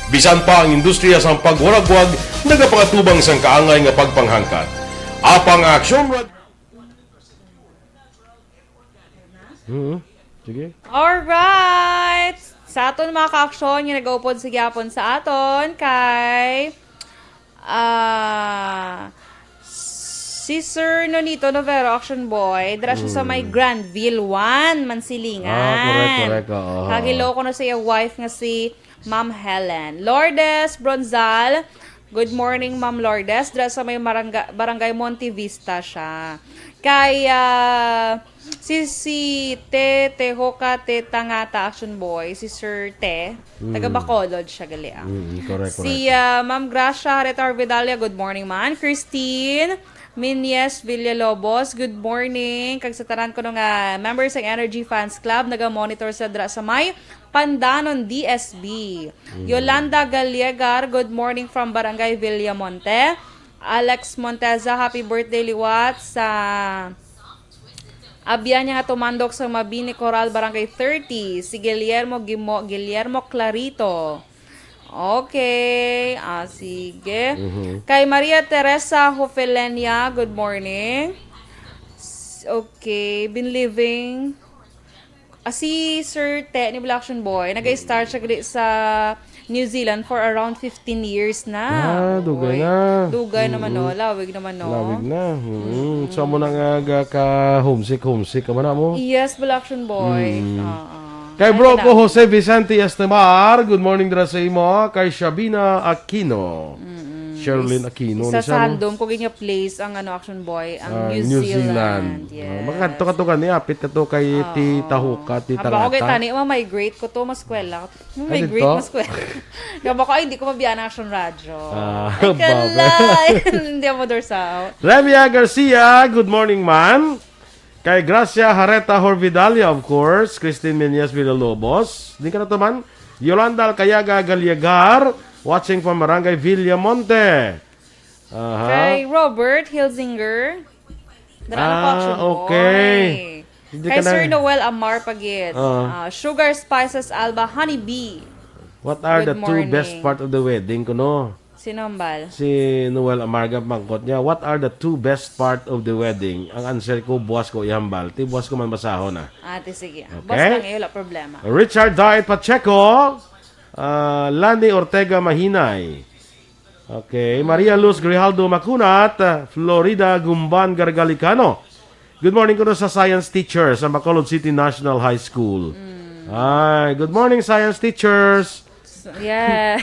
Bisan pa ang industriya sang pagwaragwag nagapangatubang sang kaangay nga pagpanghangkat. Apang ang aksyon rad- Mm-hmm. Sige. Alright! Sa aton mga kaaksyon nga nagaupod sa gyapon sa aton kay, ah, si Sir Nonito Novero, Action Boy, dira siya sa may Mm. Granville one, Mansilingan. Ah, correct, correct, oo. Kag hello ko na sa iya wife nga si Ma'am Helen. Lourdes Bronzal, good morning, Ma'am Lourdes. Dira sa may marangga-, Barangay Monte Vista siya. Kay, ah, si, si Te, Te Hoka, Te Tangata, Action Boy, si Sir Te, taga Mm. Bacolod siya gali, ah. Mm, correct, Si, correct. ah, Ma'am Gracia Hareta Orvidalia, good morning, man. Christine Minyes Villalobos, good morning. Kag sa tanan kuno nga members sang Energy Fans Club, naga-monitor sa dra sa may Pandanon, D S B. Mm. Yolanda Gallegar, good morning from Barangay Villamonte. Alex Monteza, happy birthday liwat sa abyan niya nga tumandok sa Mabini Coral, Barangay thirty. Si Guillermo Gimo-, Guillermo Clarito. Okay. Ah, sige. Mhm. Kay Maria Teresa Hofelenia, good morning. S-, okay. Been living. Ah, si Sir Te ni Black Action Boy, nag-start siya gali sa New Zealand for around fifteen years na. Ah, dugay Oy, na. Dugay naman, Mm-mm. no? Lawig naman, no? Lawig na. Mm-mm. Mm-mm. So, mo na nga ga-, ka homesick, homesick ka man, mo? Yes, Black Action Boy. Mm. Oo. Kay Ay, bro ko, kailangan. Jose Vicente Estemar, good morning dira sa imo. Kay Shabina Aquino. Mm-mm. Sherlyn Is-, Aquino, isa ni sa siya, no? Handom ko, ginya place ang, ano, Action Boy, ang Ah, New New Zealand. Zealand. Ah, Yes. makadto ka to gani, apit ka to kay Oo. Tita Hoka, Tita Haba ko kay Ngata. Tani, ma-migrate ko to, maskwela. Ay, Migrate, dito? Maskwela. Nga ba ko, ay, hindi ko mabiya ng Action Radyo. Ah, Ay, baba. Kalay! Hindi ako madursaw. Remia Garcia, good morning, man. Kay Gracia Hareta Horvidalia, of course. Christine Menyes Villalobos. Di ka na to, man. Yolanda Alcayaga Galiagar, watching from Barangay Villamonte. Aha. Kay Robert Hilzinger. Dara na po, Ah, Action okay. Boy. Hindi Kay ka na Sir Noel Amar Pagid. Ah. Ah, Sugar Spices Alba Honey Bee. What are Good the two best morning. part of the wedding, kuno? Sino ang bal? Si Noel Amar, gapamangkot niya, "What are the two best part of the wedding?" Ang answer ko, buwas ko ihambal. Ti buwas ko man basahon, ah. Ate, sige. Okay. Boss lang, eh, wala problema. Richard Diet Pacheco, ah, Lani Ortega Mahinay. Okay. Maria Luz Grijaldo Macunat, Florida Gumban Gargalicano. Good morning kuno sa science teacher sa Bacolod City National High School. Mm. Ay, good morning, science teachers. S-, yes.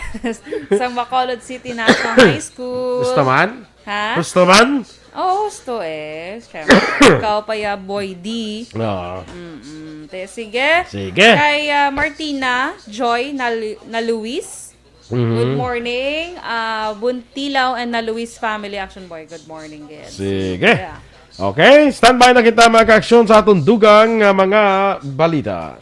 Sa Bacolod City National High School. Gusto man? Ha? Gusto man? Oo, gusto eh. Siyempre. Ikaw pa ya, Boy D. Oo. Mm-mm. Te, sige. Sige. Kay, ah, Martina Joy Nal-, Naluis. Mhm. Good morning, ah, Buntilaw and Naluis family, Action Boy. Good morning, gid. Sige. Yeah. Okay, standby na kita, mga ka-aksyon, sa atong dugang nga mga balita.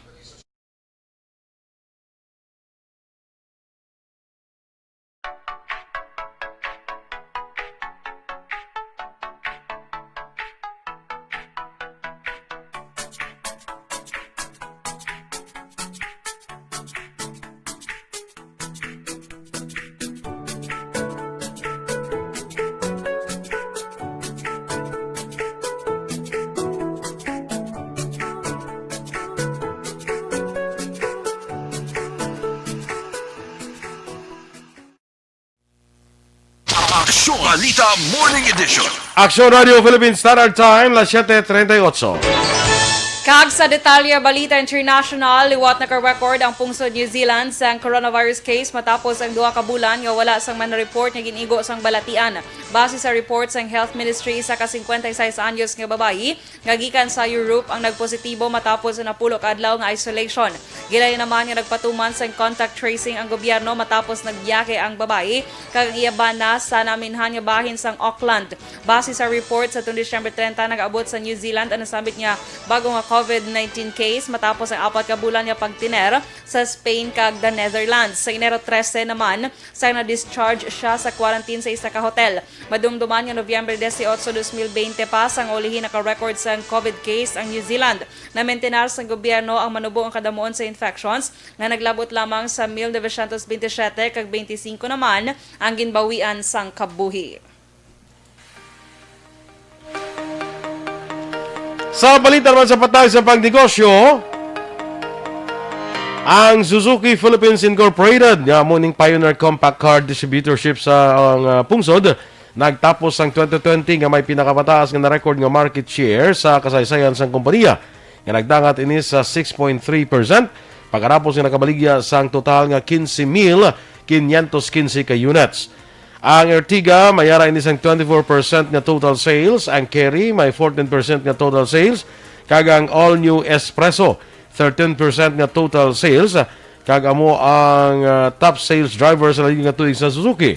Balita Morning Edition. Aksyon Radio Philippines Standard Time, las siete treinta y ocho. Kag sa detalye, balita international, liwat naka-record ang pungsod New Zealand sang coronavirus case matapos ang duha ka bulan nga wala sang man-report nga gin-igo sang balatian. Base sa report sang Health Ministry, isa ka singkwenta y seis anyos nga babayi nga gikan sa Europe ang nagpositibo matapos sa napulo ka adlaw nga isolation. Gilayon naman nga nagpatuman sang contact tracing ang gobyerno matapos nagbiyahe ang babayi kag ang iya bana sa naminhan nga bahin sang Auckland. Base sa report, sa tuong Disyembre treinta, nag-abot sa New Zealand ang nasambit nga bago nga covid nineteen case matapos ang apat ka bulan nga pagtiner sa Spain kag the Netherlands. Sa Enero trese naman, sa na-discharge siya sa quarantine sa isa ka hotel. Madumduman nga Nobyembre dieciocho, dos mil veinte pa, sang ulihi naka-record sang covid case ang New Zealand. Namentenar sang gobyerno ang manubo ang kadamuon sa infections nga naglabot lamang sa mil novecientos veintisiete kag veinticinco naman ang ginbawian sang kabuhi. Sa balita naman sa patag sa pagnegosyo, ang Suzuki Philippines Incorporated, nga amo ning pioneer compact car distributorship sa ang, ah, pungsod, nagtapos sang twenty twenty nga may pinakamataas nga na-record nga market share sa kasaysayan sang kompanya, nga nagdangat ini sa six point three percent, pagkatapos nga nakabaligya sang total nga quince mil quinientos quince ka units. Ang Ertiga may ara ini sang twenty-four percent nga total sales, ang Carry may fourteen percent nga total sales, kag ang all new Espresso thirteen percent nga total sales, kag amo ang, ah, top sales driver sa lain nga tuig sa Suzuki.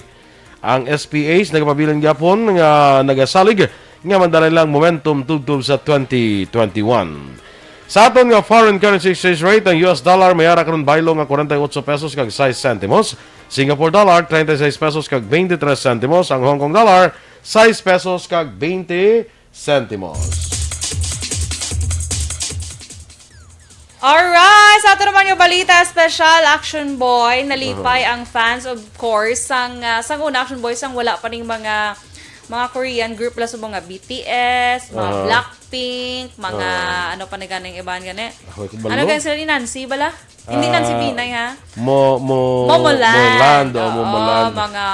Ang S P H nagapabilin gyapon nga nagasalig nga mandala lang momentum tubtob sa twenty twenty-one. Sa aton nga foreign currency exchange rate, ang U S dollar may ara karon baylo nga forty-eight pesos kag sais sentimos, Singapore dollar, treinta y seis pesos kag veintitrés sentimos, ang Hong Kong dollar, sais pesos kag veinte sentimos. Alright! Sa ato naman nga balita, special, Action Boy, nalipay Aha. ang fans, of course, sang, ah, sang una, Action Boy, sang wala pa ning mga, mga Korean group, la sa mga B T S, mga Aha. Blackpink, mga Aha. ano pa na ganing iban gani? Ako, ito Ano balo? gani sila ni Nancy bala? Hindi Nancy Ah, Pinay, ha? Mo, mo, Momoland. Moland, oh, Oo, Momoland. mga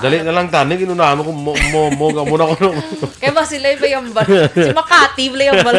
Dali ano na lang, tani, ginunahan mo kung mo, mo, mo, mo, mo na ko. Kaya ba sila yung bayambal? Si Makati, bayambal.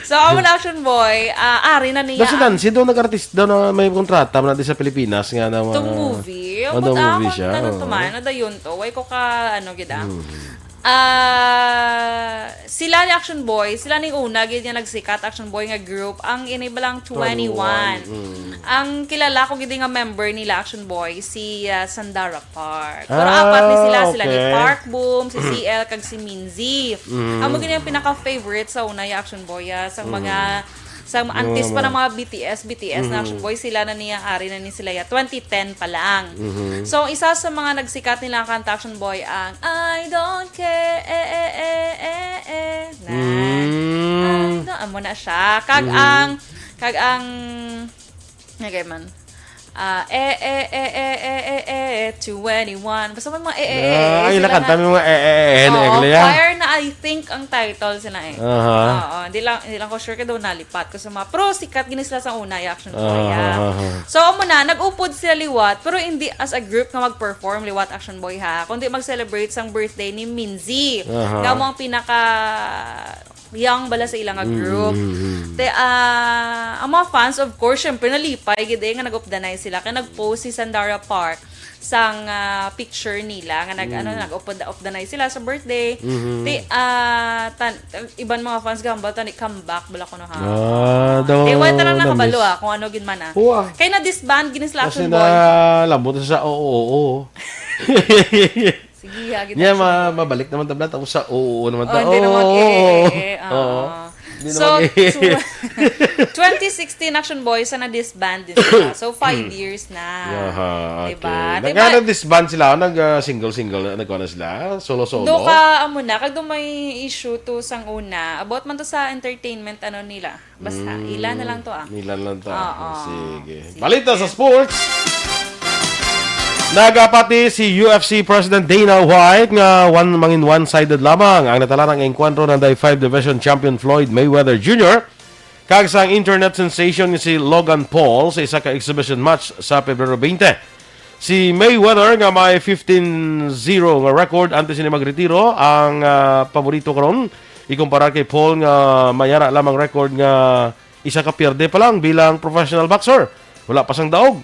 So, amo na, Action Boy, ah, ari na niya Basta ang Nancy daw nag-artist daw na may kontrata man di sa Pilipinas nga na mga Itong movie? Ano But movie ako, siya? ano to Oo. man, ano dayon to? Why ko ka, ano, gid, ah? Mm. Ah, sila ni Action Boy, sila ning una gid nga nagsikat, Action Boy, nga group, ang ini ba lang twenty-one. Twenty-one, mm. Ang kilala ko gid nga member nila, Action Boy, si, ah, Sandara Park. Pero Ah, apat ni sila, sila ni okay. Park Boom, si C L, kag si Minzy. Mm. Amo gid ang pinaka-favorite sa una, ya Action Boy, ah, sa Mm. mga, sa Yung antes pa mga ng mga B T S, B T S na Mhm. Action Boy, sila na niya, ari na ni sila, ya, twenty ten pa lang. Mhm. So, isa sa mga nagsikat nila ang kanta, Action Boy, ang I Don't Care, eh, eh, eh, eh, eh, na. Mm. I don't, amo na siya. Kag Mhm. ang, kag ang, okay man. Ah, eh, eh, eh, eh, eh, eh, eh, twenty-one. Basta may mga eh, eh, eh, Ah, eh, ay, sila nakanta na. mo mga eh, eh, eh, eh, Oo, eh, Leah. Fire na, I think, ang title sila eh. Aha. Oo, hindi lang, hindi lang ko sure kay daw nalipat ko sa mga, pero sikat gini sila sa una, yung Action Boy, Aha, ah. aha, aha. So, amo na, nag-upod sila liwat, pero hindi as a group nga mag-perform liwat Action Boy, ha, kundi mag-celebrate sang birthday ni Minzy. Aha. Nga mo ang pinaka young bala sa ilang nga Mm, group. mm, mm. Te, ah, ang mga fans, of course, syempre, nalipay gid eh, nga nag-updanay sila. Kaya nag-post si Sandara Park sang, ah, picture nila nga nag, ano, Mm. nag-updanay sila sa birthday. Mhm. Te, ah, tan-, iban mga fans gambal tani comeback bala kuno ha. Ah, daw Te, wala ta lang nakabalo, namis. ah, kung ano gid man, ah. Oo, ah. Kaya na-disband gini sila Kasi Action Boy. na labot sa oo, oo. Sige, ha, gid Niya, Action ma-, Boy. mabalik naman tabla, tapos sa oo naman Oh, ta. hindi naman, Oo, eh, oo. eh, eh, ah. Oo. Hindi So, naman, eh. tw-, twenty sixteen Action Boys na na-disband din sila. So, five years na. Aha, Diba? okay. Diba? Nag-, nag-disband sila, nag, ah, single-single, nagkuha na sila, solo-solo. Do ka, amo na, kag do may issue to sang una. About man to sa entertainment, ano nila. Basta, Mm, ila na lang to, ah. ila lang to, ah. Oo. Sige. Sige. Balita sa sports. Nagapati si U F C President Dana White nga one, mangin one-sided lamang ang natalarang engkwentro ng day five division champion Floyd Mayweather Junior kag sang internet sensation nga si Logan Paul sa isa ka exhibition match sa Pebrero twenty. Si Mayweather nga may fifteen zero nga record antes sini magretiro ang, ah, paborito karon ikumpara kay Paul nga may ara lamang record nga isa ka pierde pa lang bilang professional boxer. Wala pa sang daog.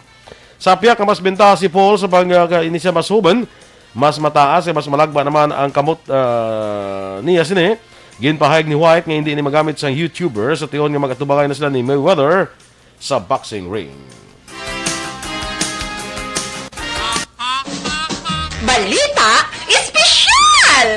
Sa piyak nga mas bentaha si Paul sa pag, ah, ka-, ini siya mas human, mas mataas kay mas malagba naman ang kamot, ah, niya sini. Ginpahayag ni White nga hindi ni magamit sang YouTuber sa tion nga mag-atubangay na sila ni Mayweather sa boxing ring. Balita Espesyal!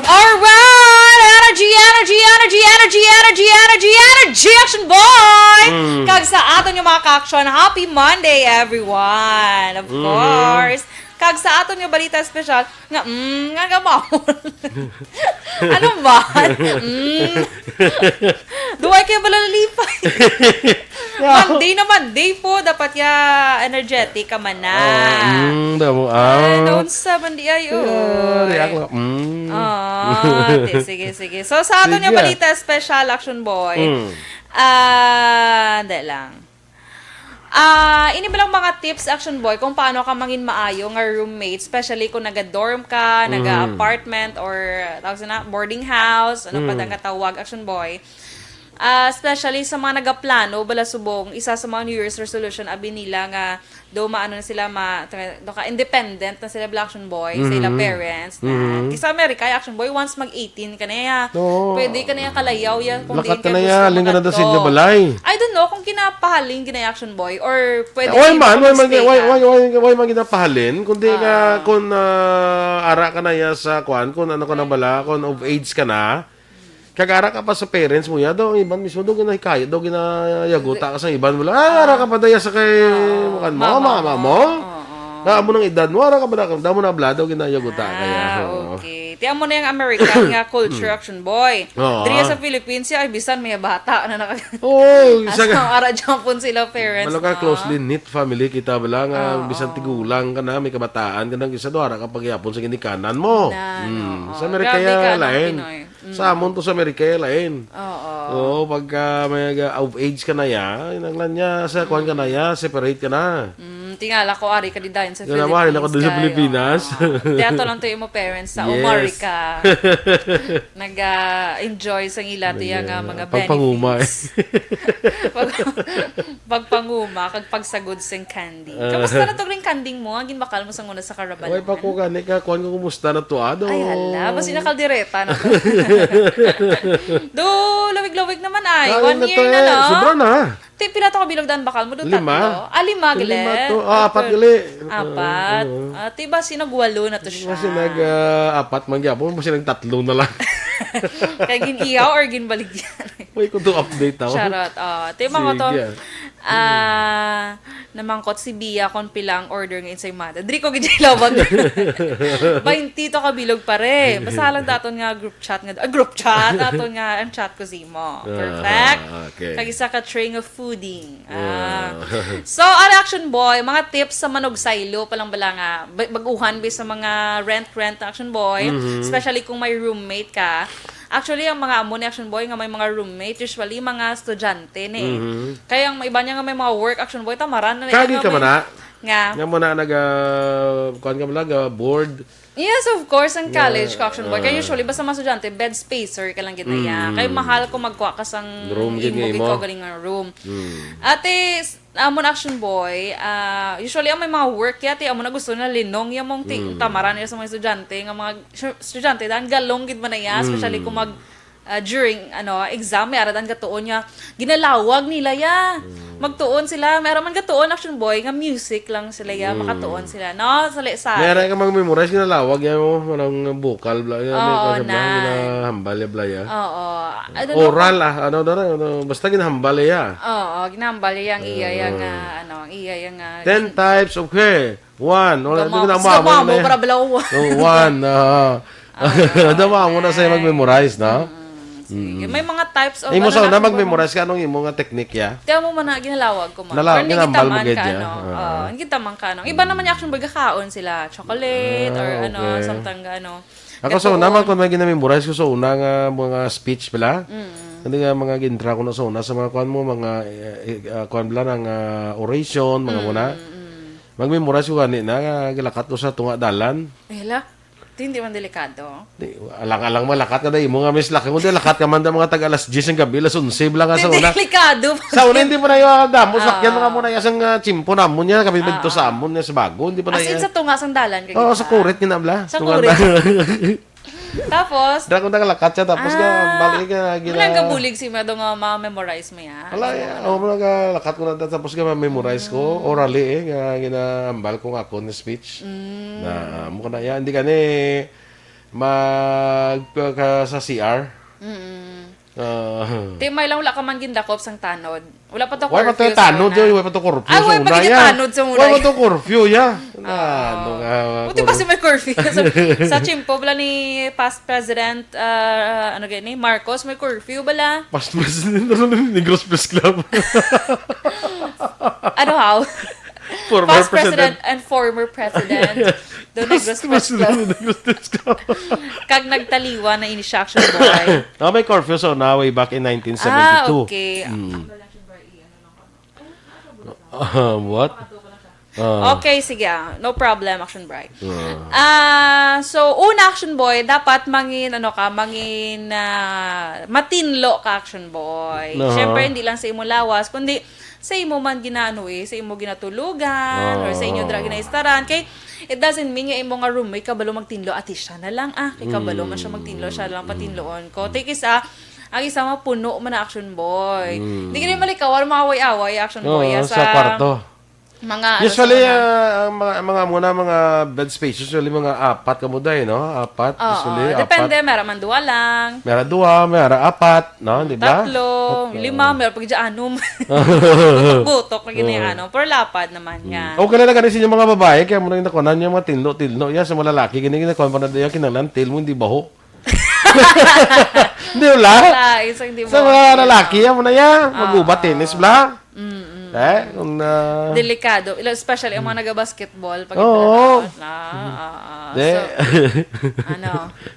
Alright! Energy, energy, energy, energy, energy, energy, energy, Action Boy! Kag sa aton nga mga ka-action, happy Monday, everyone! Of course. Kag sa aton nga balita espesyal, nga, mm, nga gamahon. Ano ba? Mm. Duway kayo balalipay. Monday na Monday po, dapat ya energetic ka man na. Mm, damo. Ay, Ah. naunsa man di ay, oh. Ah, react lang. Mm. Ah, di, sige, sige. So, sa aton nga Sige. Balita Special, Action Boy. Mm. Ah, hindi lang. Ah, ini ba lang mga tips, Action Boy, kung paano ka mangin maayo nga roommate, especially kung naga-dorm ka, naga-apartment, or tawag na, boarding house, ano pa Mm. ang katawag, Action Boy. Ah, especially sa mga nagaplano, bala subong, isa sa mga New Year's resolution, abi nila nga do maano na sila, ma, do ka, independent na sila, bala, Action Boy, sa ila Mhm. parents. Na, Mhm. Sa Amerika, Action Boy, once mag eighteen ka na ya, Oo. pwede ka na ya kalayaw ya, kung Lakat di ka ka na gusto ya, halin ka na makadto. Sa inyo balay. I don't know kung ginapahalin gina Action Boy or pwede Why kayo man? Why man, mag-stay why, ka. why, why, why man ginapahalin? Kundi nga, Ah. kung ah, ara ka na ya sa kwan, kung ano ka na bala, kung of age ka na, kag ara ka pa sa parents mo ya, daw ang iban mismo, daw ginahikayat, daw ginayaguta ka sa iban, wala, ah, ara ka pa daya sa kay, Oo. kan mo, Mama mama mo. mo. Oo. Ah, amo nang edad mo, ara ka pa na, daw mo na bla, daw ginayaguta ka ya. Ah, Oo. okay. Tiyan mo na yung American nga culture, Action Boy. Oo. Diri sa Philippines, ya, ay bisan may bata na naka... Oo, isa Asa ka. Ara dyan po sila parents, Malo ka no? Closely knit family kita bala nga Oo. bisan tigulang ka na, may kabataan ka na, isa do ara ka pagyapon sa ginikanan mo. Na, Mm. no? Sa Amerika Grabe ya, ka, no, lain. Pinoy. Mm. Sa amon to sa Amerika ya, lain. Oo. Oo, pagka may uh, of age ka na ya, inanglan niya, sa kuan ka na ya, separate ka na. Mm, tingala ko, ari ka di dayon sa Yan Philippines. naman, ari na ko doon sa Kayo. Pilipinas. Oo. Tiyato lang to yung parents sa Yes. Umari ka. Nag-enjoy sa ila to yung ah, mga Pagpanguma, benefits. Pag, pagpanguma, kag pagsagod sing candy. Ah. Kamusta na to ring candy mo? Ang ginbakal mo sa nguna sa karabal. Wala pa ko gani ka, kuan ko kumusta na to, ah, do. Ay, hala. Basi nakaldireta na to. Do, lawig-lawig naman ay. Ay, One na year to, na, eh. no? Sobra na. Ti, pila to kabilog daan bakal mo? Do, Lima. tatlo? Ah, lima, Lima gali. to. Ah, apat, gali. Apat. Oo. Ah, ti ba, sinagwalo na to siya. Kasi nag, ah, apat man gyapon, kasi nag tatlo na lang. Kay gin-iyaw or ginbaligyan? Wait ko to update ako. Charot. Oh, ti, mga to, Sige. ah, namangkot si Bia kung pila ang order nga insay mada. Diri ko gid labag. Bainti to kabilog pare. Basta lang daton nga group chat nga, ah, group chat, daton nga ang chat ko sa imo. Perfect. Ah, okay. Kag isa ka tray nga fooding. Ah. Ah. So, ang Action Boy, mga tips sa manugsaylo pa lang bala nga, ba- baguhan bi sa mga rent-rent na Action Boy, Mhm. especially kung may roommate ka. Actually, ang mga amo ni Action Boy nga may mga roommate, usually mga estudyante ni. Mhm. Kaya ang iba niya nga may mga work Action Boy, tamaran na Kagi nga ka may- man na? Nga. Nga mo na nag, ah, kuan ka man, nag, ah, board. Yes, of course, ang college ko, Action Boy. Kaya Ah. usually, basta mga estudyante, bed spacer ka lang gid na iya. Mm. Kaya mahal ko magkuha ka sang Room gid imo nga imo. ikaw galing nga room. Mm. Ate, s- amo na Action Boy, ah, usually, ang may mga work, ya, ti, amo na gusto na linong, ya, mong ti, Mm. tamaran nila sa mga estudyante, nga mga estu- estudyante, daan galong gid man na iya, especially Mm. kung mag, ah, during, ano, exam, may ara daan gatuon niya, ginalawag nila, ya. Mm. Magtuon sila, may ara man gatuon, Action Boy, nga music lang sila, ya, Mm. makatuon sila, no? Sali sa May ara ka mag-memorize, ginalawag yan mo, manang vocal, bla, yan, Oo, may kasablahan, na. Ginahambal, ya, bla, ya. Oo. I don't know Oral, kung- ah, ano, ano, ano, basta ginahambal, ya. Oo, ginahambal niya ang iya, Oo. yang, ah, ano, ang iya, yang, ah, Ten types of hair. One. Wala, Gamaw. di na Gusto mamo mo, na eh. para blow. Oh, one. Ah. Dama mo na sa'yo mag-memorize, no? Sige. May mga types of, Imo ano sa na, una, Action Boy, mag-memorize ka, anong imo nga technique, ya? Tiyan mo man na ginalaw ko man. Nalaw-, Pero hindi ginambal mo gitaman gid, ka, ya? ano. Ah. Oo, hindi gitaman ka, ano. Iba naman yung Action Boy, gakaon sila. Chocolate or Ah, ano, okay. something ano. Ako sa una, man, kung may ginamemorize ko sa una nga mga speech pala, Mm. Hindi nga mga gintra ko na sa una, sa mga kuan mo, mga, eh, eh, ah, kuan bala, nga oration, mga muna. Mag-memorize ko gani na, nga gilakat ko sa tunga dalan. Ela, di, hindi man delikado. Di, alang-alang malakat ka na imo nga, miss, laki mo, di lakat ka man da mga tag alas diyes ng gabi, alas onse bala nga sa Di, una. Delikado. Sa una, hindi pa na yung damo, Ah. sakyan mga muna, yasang, ah, tsimpo namon niya, kami Ah, dito sa ah. amon niya sa bago, hindi pa na As in, yan. sa tunga sang dalan ka Oo, gid sa na? kurit, kinabla. Sa Tunga kurit. dalan. Tapos? Dira ko nagalakat siya, tapos nga, Ah, balik ka, gina- wala nga bulig si Mado nga ma-memorize mo yan. Wala, Ano ya. nga? Oh, mga lakat ko na, tapos nga ma-memorize ko, Ah. orally eh, nga ginaambal ko nga ako ni speech. Mm. Na, ah, mo ka na yan, hindi ka ni mag, ka, sa C R. Mm. Ah. Ti, may lang wala ka man gindakop sang tanod. Wala pa to Wala pa curfew to sa tanod, una. Joy. Wala pa to curfew Ay, sa wala pa una, gid ya. tanod sa una. Wala pa to curfew, ya. Ah. Ano nga, Buti pa curfew? si may curfew. Sa, sa chimpo bala ni past President, ah, ano gani, Marcos, may curfew bala. Past President, ano na, Negros Press Club? Ano, how? Former Past President. President and former President. The Negros Past Press President Club. of the Negros Press Club. Kag nagtaliwan na ini siya, Action Boy. Ah, may curfew sa una, way back in nineteen seventy-two. Ah, okay. Mm. Ah, what? Ah. Okay, sige, ah. No problem, Action Boy. Ah. Ah, so, una, Action Boy, dapat mangin, ano ka, mangin, ah, matinlo ka, Action Boy. Aha. Siyempre, hindi lang sa imo lawas, kundi sa imo man ginaano eh, sa imo ginatulugan, or sa inyo Ah. dira ginaistaran. Kay, it doesn't mean nga imo nga roommate kabalo magtinlo, ati siya na lang, ah. Kay kabalo man siya magtinlo, siya lang Mm. patinloon ko. Ti kis-a, ang isa mapuno man na, Action Boy. Mm. Di ka rin malikawan, mga away-away, Action Boy, Oo, ah, sa sa kwarto. mga, ano, Usually, sa mga ah, ang mga, mga muna, mga bed space, usually mga apat ka mo dahil, no? Apat, Oo, usually, depende, apat. Mera man duwa lang. Mera duwa, mera apat, no? Di ba? Tatlo, Tatlo. lima, mera pag dyan, anum. Butok-butok na gini, Oo. ano. Pero lapad naman Mm. nga. Okay na lang gani sa inyo mga babae, kaya mo na yung nakunan yung mga tinlo-tinlo. Yan, sa mga lalaki, gini, gini, kuwan pa na diyan, kinanglan, tail mo, hindi baho. Di ba? Wala, isang di Sa mo mga lalaki, yan mo na yan. Ah. Mag-ubat, tennis, bla. Mm-mm. Eh, kung na Delikado. Ila-, especially ang mga nagabasketball, pag Oo. ito na, ah, ah. Di. So, ano?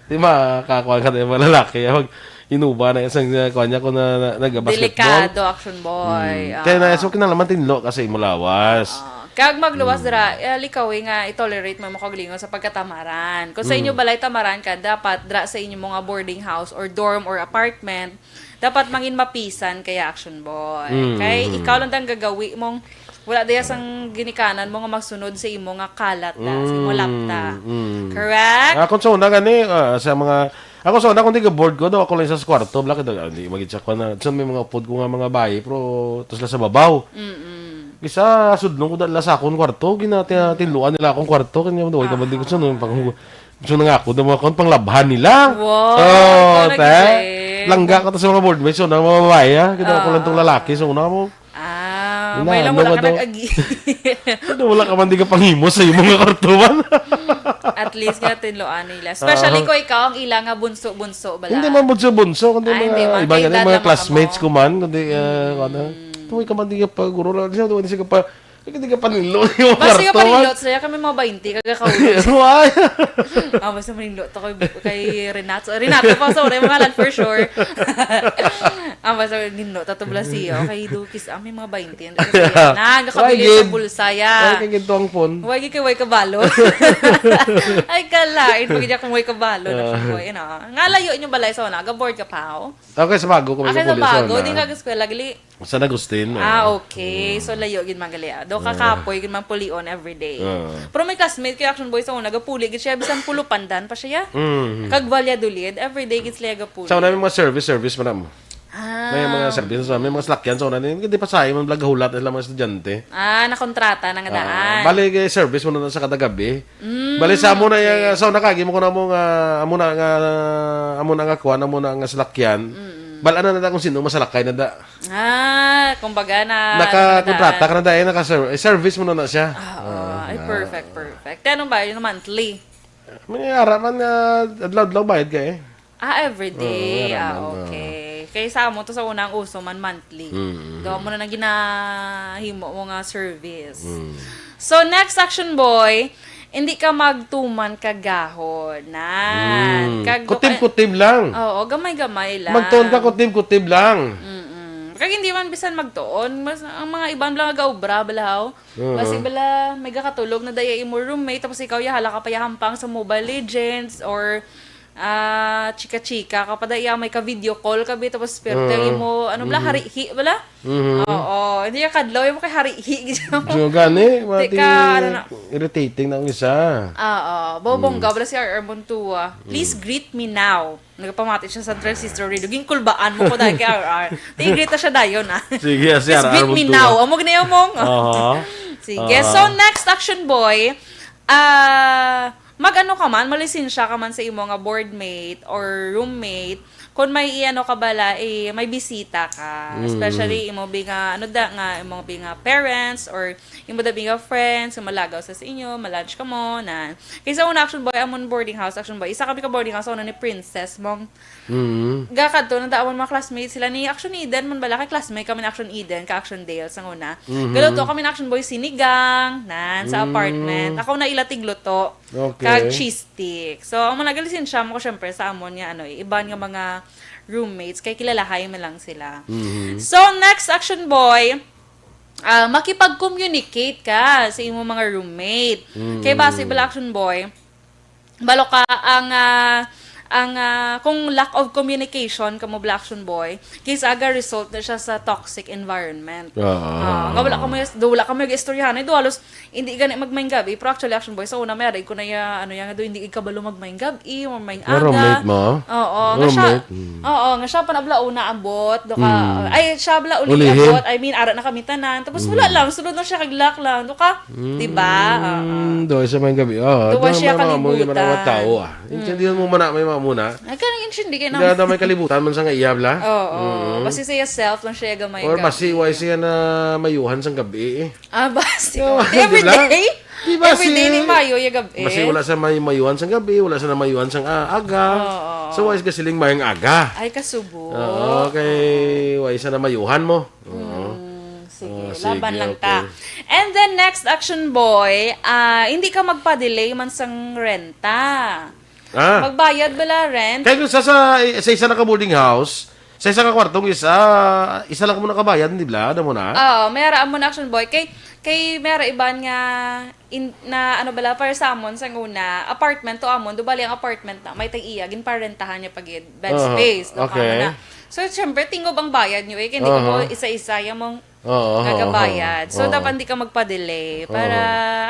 Di ba, kakuha ka na yung mga lalaki, yan, mag-inuba na isang, uh, kuha niya kung na, na, nagabasketball. Delikado, Action Boy. Mm. Ah. Kaya na, so, kinalaman tinlo kasi imulawas. Ah. Kag magluwas Mm. dira, eh, likawi nga i-tolerate mo mo kaugalingon sa pagkatamaran. Kung sa inyo Mm. balay tamaran ka, dapat dira sa inyo mga boarding house or dorm or apartment, dapat mangin mapisan kaya, Action Boy. Mm, Kay mm. ikaw lang dang gagawi mong wala daya sang ginikanan mo nga magsunod sa imo nga kalat da, sa imo Mm, lapta. mm. Correct? Ako sa una gani, ah, sa mga, ako sa una, kung di ka bored ko, daw ako lang sa kwarto, bla, kay daw, ah, di magit sa kwan na, so may mga upod ko nga mga bayi, pero to sila sa babaw. Mm-mm. Isa, sudlong ko dala sa akong kwarto, gina-, tina-, tinluan nila akong kwarto, kanya daw, ikaw ba di ko Ah. sunod, pang-, gusto na nga ako, daw mga kwan, panglabhan nila. Wow, Oh, ikaw te. nag-isip. Langga ko to sa mga board mates, so, na mga babae, ah, kita ko lang tong Ah. lalaki, so, una mo. Ah, Ina, may lang ano wala ka ka daw? nag-agi. Ano, wala ka man di ka panghimo sa imo nga kwartuhan? At least nga tinloan nila. Especially Ah. kung ikaw ang ila nga bunso-bunso bala. Hindi man bunso-bunso, kundi Ay, mga hindi man. iba Kay nga, edad mga lang classmates kamo. ko man, kundi, ah, Mm. ano, tuwi ka man di ka pa, guro lang siya, tuwi siya ka pa, hindi ka panilo yung Basta ka kwartuhan. panilo, saya kami mga bainte, kaga ka Why? Ah, basta manilo to kay, kay Renato. Renato pa, sorry, mga lan, for sure. Ah, basta ginlo, tato bala siya. Okay, Dukis, ah, may mga bainte. Yan, kasi yan. Na, Why, nakabilis sa gid? bulsa, ya. Why ka gid tuwang phone? Why gid kay way kabalo? Ay, kalain, pag di akong way kabalo, na Ah. boy, you know. Nga layo inyong balay sa una, ga-bored ka pa, oh? Okay, sa bago ko, Ah, may kay sa kapuli sa bago, una. di nga eskwela, gali. San Agustin, Ah, oo. okay. Mm. So, layo gid man gali, ah. Do ka Ah. kapoy gid man pulion everyday. Ah. Pero may classmate kay Action Boy sa una, gapuli gid siya, bisan Pulupandan pa siya, ya. Mm. Kag Valladolid, everyday gid sila gapuli. Sa una, may mga service, service man mo. Ah. May mga service, may mga salakyan sa una, hindi pa sa man, blag hulat nila mga estudyante. Ah, nakontrata na nga Ah, daan. bali, kay service mo na sa kada gabi. Mm, Bali sa amo na okay. yung, sa una kagi mo ko na mo nga, amo na nga, amo na nga kuan, amo na nga salakyan. Mm-mm. Bal-an na na kung sino masalakay na da. Ah, kumbaga na, Nakakontrata na ka na da, eh, naka-ser-, eh, service mo na na siya. Ah, oo. Ah, Ay, na. perfect, perfect. Kaya anong bayad yung monthly? May ara man nga adlaw-adlaw bayad ka, eh. Ah, everyday. Oo, ara Ah, man, oo. okay. Kay sa amo to sa unang uso man monthly. Mm, mm. Daw mo na nang ginahimo mo nga service. Mm. So, next, Action Boy, hindi ka magtuman kagahon. Nan. Mm. Kag, Kutib-kutib lang. Oo, gamay-gamay lang. Magtuon ka, kutib-kutib lang. Mm-mm. Kag hindi man bisan magtuon. Mas, ang mga iban lang nagaobra, balahaw. Oo. Kasi bala, may gakatulog na daya imo roommate, tapos ikaw, ya, hala ka pa, ya, hampang sa Mobile Legends or ah, chika-chika ka pa, daya, may ka-video call ka, bi, tapos perte Oo. imo, ano bala, harihi, bala? Mhm. Oo, hindi ka kadlaw, imo kay harihi, gid mo. So, gani, mati, Di ka, ano na. Irritating na ang isa. Oo, bobongga bala si R R Montua. Please greet me now. Nagapamati siya sa Central Sister Radio. Ginkulbaan mo ko dahil kay R R. Tigreet na siya dayon, ah. Sige, si Please R R greet me Montua. Now. Amo gid na yung mong. Aha. Sige. Aha. So, next, Action Boy, ah, mag-ano ka man, malisensya ka man sa imo nga boardmate or roommate, kung may i-ano ka bala, eh, may bisita ka. Mm. Especially imo bi nga, ano da, nga, imo bi nga parents or imo da bi nga friends, nga malagaw sa, sa inyo, ma-lunch ka mo, na. Kaysa una, Action Boy, amon boarding house, Action Boy. Isa kami ka boarding house, una ni Princess, mong Mhm. gakadto na daw mga classmates sila ni Action Eden man bala kay classmate kami ni Action Eden ka Action Dale sa una. Mhm. Galuto kami ni Action Boy sinigang nan sa Mm. apartment. Ako na ila tigluto Okay. kag cheese stick. So amo na galisensya mo ko syempre sa amon nga ano iban nga mga roommates kay kilalahay man lang sila. Mhm. So next Action Boy, ah, makipag-communicate ka sa imo mga roommate. Mm. Kay base bala Action Boy, balo ka ang ah, ang ah, kung lack of communication kamo bala Action Boy, kis aga result na siya sa toxic environment. Ah. Ah, nga wala kamo do wala kamo istoryahan ay do halos hindi gani magmaing gabi, pero actually Action Boy sa una may aray ko na ya ano ya nga do hindi kabalo magmaing gabi or maing Nga aga. Roommate mo? Oo, nga siya. Roommate, mm. Oo, nga siya pa na bala una abot, do ka. Mm. Ay, siya bala uli Ulihin. Abot. I mean, ara na kami tanan. Tapos wala lang, sulod na siya kag lock lang, do ka. Di ba? Oo. Mm, do sa may gabi. Ah, Duwa do siya may mga amoy, kalibutan. mga tao ah. Intindihan mo man na may mga muna. Ay, kanang intindi kay Hindi na may kalibutan man sa nga iyab la. Oo. Basi siya self lang siya gamay. Or basi why siya na mayuhan sang gabi eh. Ah, basi. Oo, Every di ba? day? Di ba Every si- day ni Mayo yung gabi. Basi wala sa may mayuhan sang gabi, wala sa na mayuhan sang ah, aga. Oo. So why is gasiling mayang aga? Ay, kasubo. Oo, kay why sa na mayuhan mo? Oo. Hmm, sige, Ah, laban sige, lang okay. Ta. And then next action boy, ah, hindi ka magpa-delay man sang renta. Ah. Magbayad bala rent? Kaya kung sa, sa, sa isa na ka boarding house, sa isa ka kwartong isa, isa lang mo nakabayad, di ba? Ano mo na? Oo, may ara mo na action boy. Kay, kay may ara iban nga in, na ano bala para sa amon sa una, apartment to amon, do bali ang apartment na may tag-iya, ginparentahan niya pag bed Oo, space, do ka okay. na. So, syempre, tingob ang bayad niyo eh. Kaya hindi ko Oo. mo isa-isa yung mong Oo, oo, nagabayad. oo, So, oo. dapat hindi ka magpa-delay para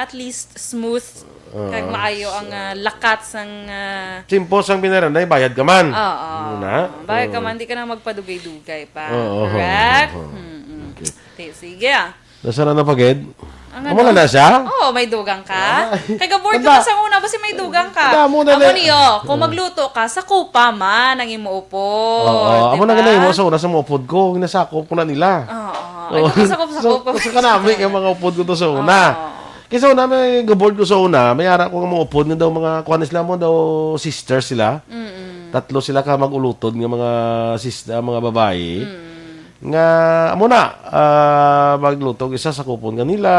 at least smooth Oo. kag maayo ang ah, lakat sang ah, Simple sang binayaran na, bayad ka man. Oo. Muna. Bayad ka Oo. man, di ka na magpadugay-dugay pa. Oo, oo, Correct? oo, oo. Mm-mm. Okay. Ti- Sige ah. Nasa na napagid? Ang Amo ano? na siya? Oo, may dugang ka. Ay. Kay gaboard ka Tanda. pa sa una, basi may dugang ka. Tanda mo na Amo na- niyo, kung magluto ka, sa kupa man ang imo upod. Oo, amo di na ba? Gani mo sa una sa mga upod ko, ginasakop ko na nila. Oo. Ay, baka sa kupa, sa kupa. So, sa kanami yung mga upod ko to sa una. Oo. Kasi una, may gaboard ko sa una, may ara ko nga mga upod nga daw mga, kuha sila mo daw, sisters sila. Mm-mm. Tatlo sila ka mag-ulutod nga mga sister, mga babayi. Mm. Nga, amo na, ah, magluto, isa sa kupon kanila,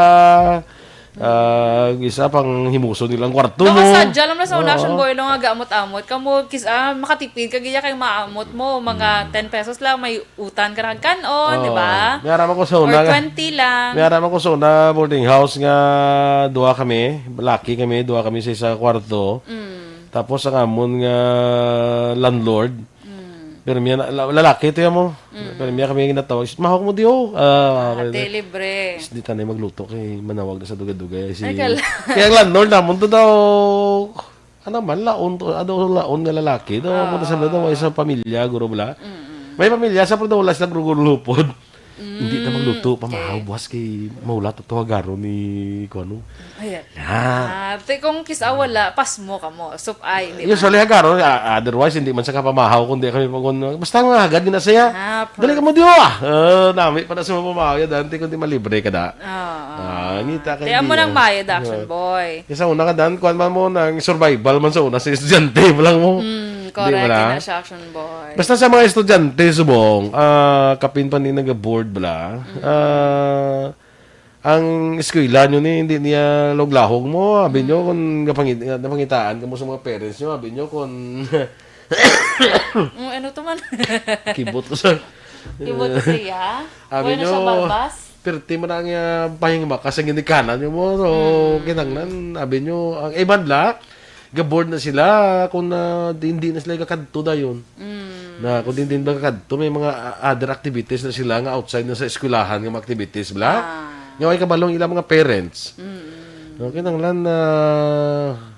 ah, isa pang himuson nilang kwarto mo. Nakasadya lang na sa una, Oo. action boy, lang nga gamot-amot. Kamo, kis, ah, makatipid ka, gaya kay maamot mo, mga ten pesos lang, may utan ka na kanon, di ba? May ara man ko sa Or una. twenty lang. May ara man ko sa una boarding house nga duha kami, laki kami, duha kami sa isa ka kwarto. Mm. Tapos ang amon nga landlord, Mm. pero miya na, la- lalaki to yan mo. Pero miya kami ginatawag, mahawak mo diyo. Ah, Ate, libre. Di tanay magluto kay manawag na sa dugay-dugay. Si, Ay, kala- kaya ang landlord namon to daw, ano man, laon to, ano, laon nga lalaki. Daw, Ah. mo sa daw, isang pamilya, guro bala. Mm-mm. May pamilya, sa pero daw wala sila guro lupod. Hindi na Mm, magluto, okay. pamahaw, buwas kay maula to, to hagaro ni, kung ano. Ayan. Ah. Ah, te, kung kis, ah, wala, pasmo ka mo. Soup ay, di ba? Usually, hagaro, ah, otherwise, hindi man sa kapamahaw, kundi kami pag basta nga hagad na siya. Ah, Dali ka mo diyo ah. Uh, nami pa na sa mga pamahaw yan, dante kundi malibre ka da. Oo. Ah, ngita kay Kaya mo di, nang ah. bayad, action Yeah. boy. Kaya sa una ka dan, kuan man mo, nang survival man sa una, sa estudyante pa lang mo. Mm, Di correct. ba na? Yun na siya, action boy. Basta sa mga estudyante, subong, ah, kapin pa ni nag-board bala, ah, ang eskwela nyo ni, hindi niya lahuglahog mo. Abi nyo, kung napangit-, napangitaan ka mo sa mga parents nyo, abi nyo, kung Mm, ano to man? Kibot ko sa Kibot ko sa iya? Abi Wala na nyo, siya barbas? Pirti man ang, ah, pahingma ka sa ginikanan nyo mo. So, Mm. kinanglan, abi nyo, ang iban la, ga-bored na sila kung, ah, di, hindi na sila kakadto dayon. Mm. Na kung hindi na kakadto, may mga, ah, other activities na sila nga outside na sa eskwelahan nga mga activities, bla? Ah. Nga way kabalo ang ilang mga parents. Mm. No, kinahanglan na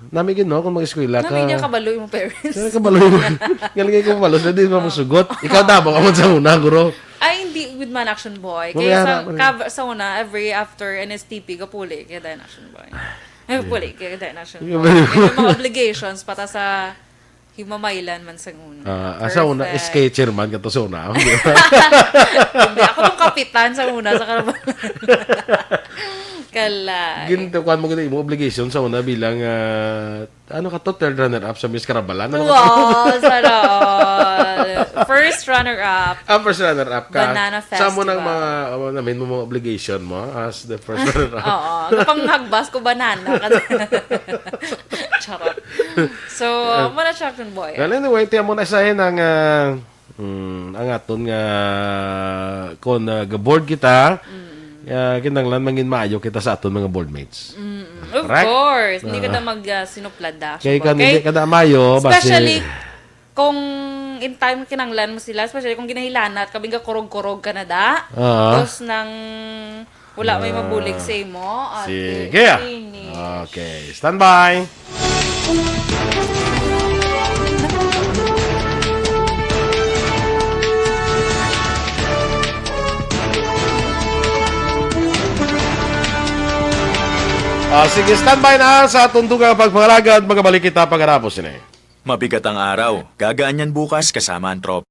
nami gid, no, kung mag-eskwela ka. Nami niya kabalo imong parents. Kaya kabalo yung, galing ko kabalo, sila di ba Oh. masugot? Ikaw Oh. tabo ka man sa una, guro. Ay, hindi, with man Action Boy. Kaya Mamaya sa, na, ka, sa una, every after N S T P, gapuli, kaya dahil Action Boy. Ay, Yeah. puli, kaya dahil Action Yeah, Boy. May mga obligations, pata sa Himamaylan man sang una. Ah, ah, sa una, Perfect. S K chairman ka to sa una. Hindi, ako tong kapitan sa una, sa Carabao. Kalay. Gin-, kuwan mo gid imo obligation sa una bilang, ah, ano ka to, third runner-up sa Miss Carabalan? Ano ka to? Wow, sana all. First runner-up. Ah, first runner-up ka. Banana Sa mo nang Festival. mga, ano namin mo, mga obligation mo as the first runner-up? Oo. Kapanghagbas ko, banana. Charot. So, Ah. mo na siya, Action Boy. Well, anyway, tiyan mo na sa ang, ah, mm, ang aton nga, kung, ah, ga-bored kita, Mm. ah, kinahanglan mangin maayo kita sa aton mga boardmates. Mm-mm. Of Correct? course. Hindi Ah. ka na mag, ah, sinuplada, Kay Action Boy. kung hindi Kay, ka na maayo, basi especially kung in time kinanglan mo sila, especially kung ginahilanat, kabing gakurog-kurog ka na da. Ah. Tapos nang Wala may Ah. mabulig sa imo, Ate Sige. Rini. Okay. Standby. Ah, sige, standby na sa aton dugang pagpangalagad. Magabalik kita pagkatapos ini. Mabigat ang araw. Gagaan yan bukas kasama ang trop.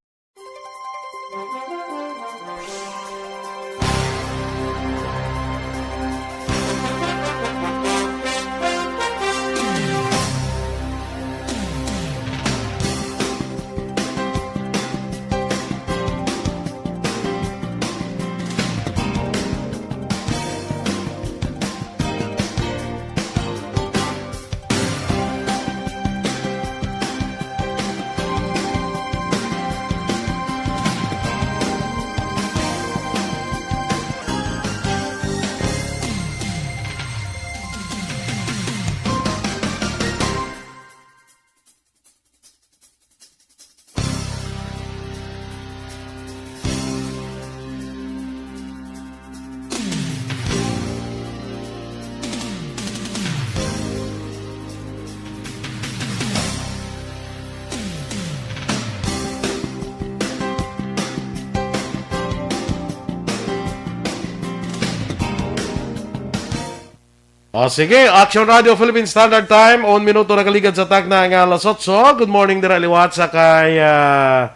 O, sige, Action Radio Philippine Standard Time, un minuto nakaligad sa takna nga alas otso. Good morning dira liwat sa kay, ah,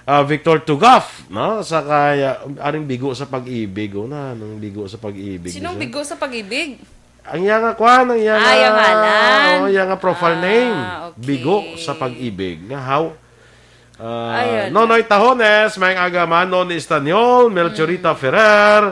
ah, Victor Tugaf, no? Sa kay, ah, aring bigo sa pag-ibig, o na, nang bigo sa pag-ibig, Sinong isa? bigo sa pag-ibig? Ang iya nga kwan, ang iya Ah, nga, iya ngalan. oh, iya nga profile Ah, name. okay. Bigo sa pag-ibig. Nga how? Ah, Ayun. Nonoy Tahones, may aga Manon Estanyol, Melchorita Mm. Ferrer,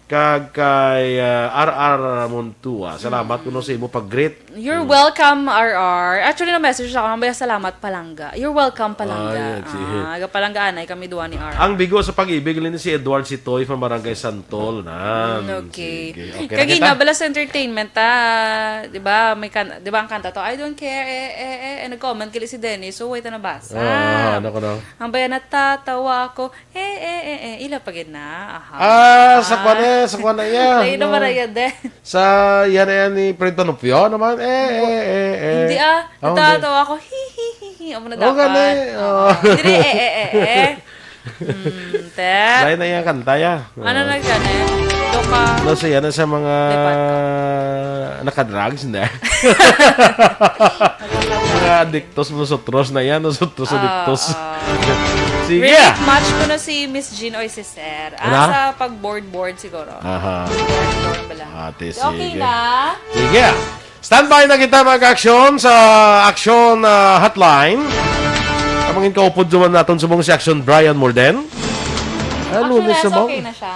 kag kay, ah, R R Montua. Salamat Mm. kuno sa imo pag-greet. You're Mm. welcome, R R. Actually, na-message ako, mambaya salamat, Palangga. You're welcome, Palangga. Ay, sige. Ah, aga Palangga, anay kami duwa ni R R. Ang bigo sa pag-ibig, lini si Edward Sitoy from Barangay Santol, nan. Mm, okay. Sige, okay, Kagina, nakita? bala sa entertainment, ah, di ba, may kan-, di ba ang kanta to, "I don't care, eh, eh, eh," eh, nag-comment kili si Dennis, so wait na nabasa. Ah, ano ko na? Ang bayan, natatawa ako, eh, eh, eh, eh, ila pa gid na, aha. Ah, sa kwan eh, sa kwan na iya, Lain no? naman na iya, de. Sa, yan na yan ni Fred Tanupio naman, eh, eh, eh, eh. Hindi, ah, Ah, hindi. natatawa ako, hi, hi, hi, hi, amo na Oh, dapat. gani, Oo. oh. Dili, eh, eh, eh, eh. Hmm, te. Lain na iya kanta, ya. Ano Oo. na gani? Doka. No, siya na sa mga Lipat ka. nakadrugs, hindi. Mga adiktos, nosotros na yan, nosotros Ah, adiktos. ah. Sige. Relate much ko na si Miss Jean o si Sir. Ah, Ano? sa pag-board-board siguro. Aha. Board-board bala. Ate, Okay sige. na? Sige. Standby na kita mag-aksyon sa aksyon, ah, hotline. Ang mga kaupod duman naton subong si Aksyon Brian Morden. Ah, Actually, Lunes na nasa ba? okay na siya.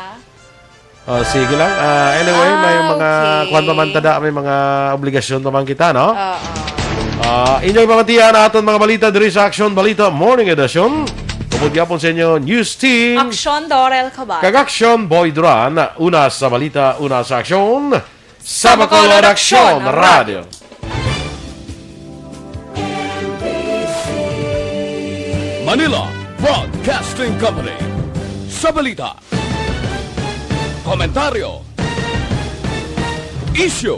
Oh, sige lang. Ah, anyway, may Ah, mga okay. kuwan pa man tada, may mga obligasyon pa man kita, no? Oo. Ah, inyong pamatian aton mga balita diri sa Aksyon Balita Morning Edition. Upod gyapon sa inyo, News Team. Aksyon, Dorel Cabal. Kag Aksyon, Boy Duran. Una sa balita, una sa aksyon. Sa Sa Bacolod, Bacolod Aksyon Aksyon, Radio. Manila Broadcasting Company. Sa balita, komentaryo, isyu,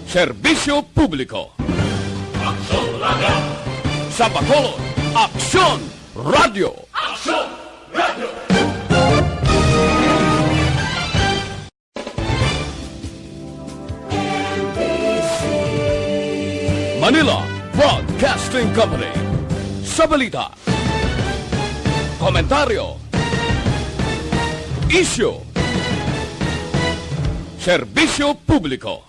serbisyo publiko. Aksyon Radio. Sa Bacolod, Aksyon Radio. Aksyon Radio. Manila Broadcasting Company. Sa balita, komentaryo, isyu, serbisyo publiko.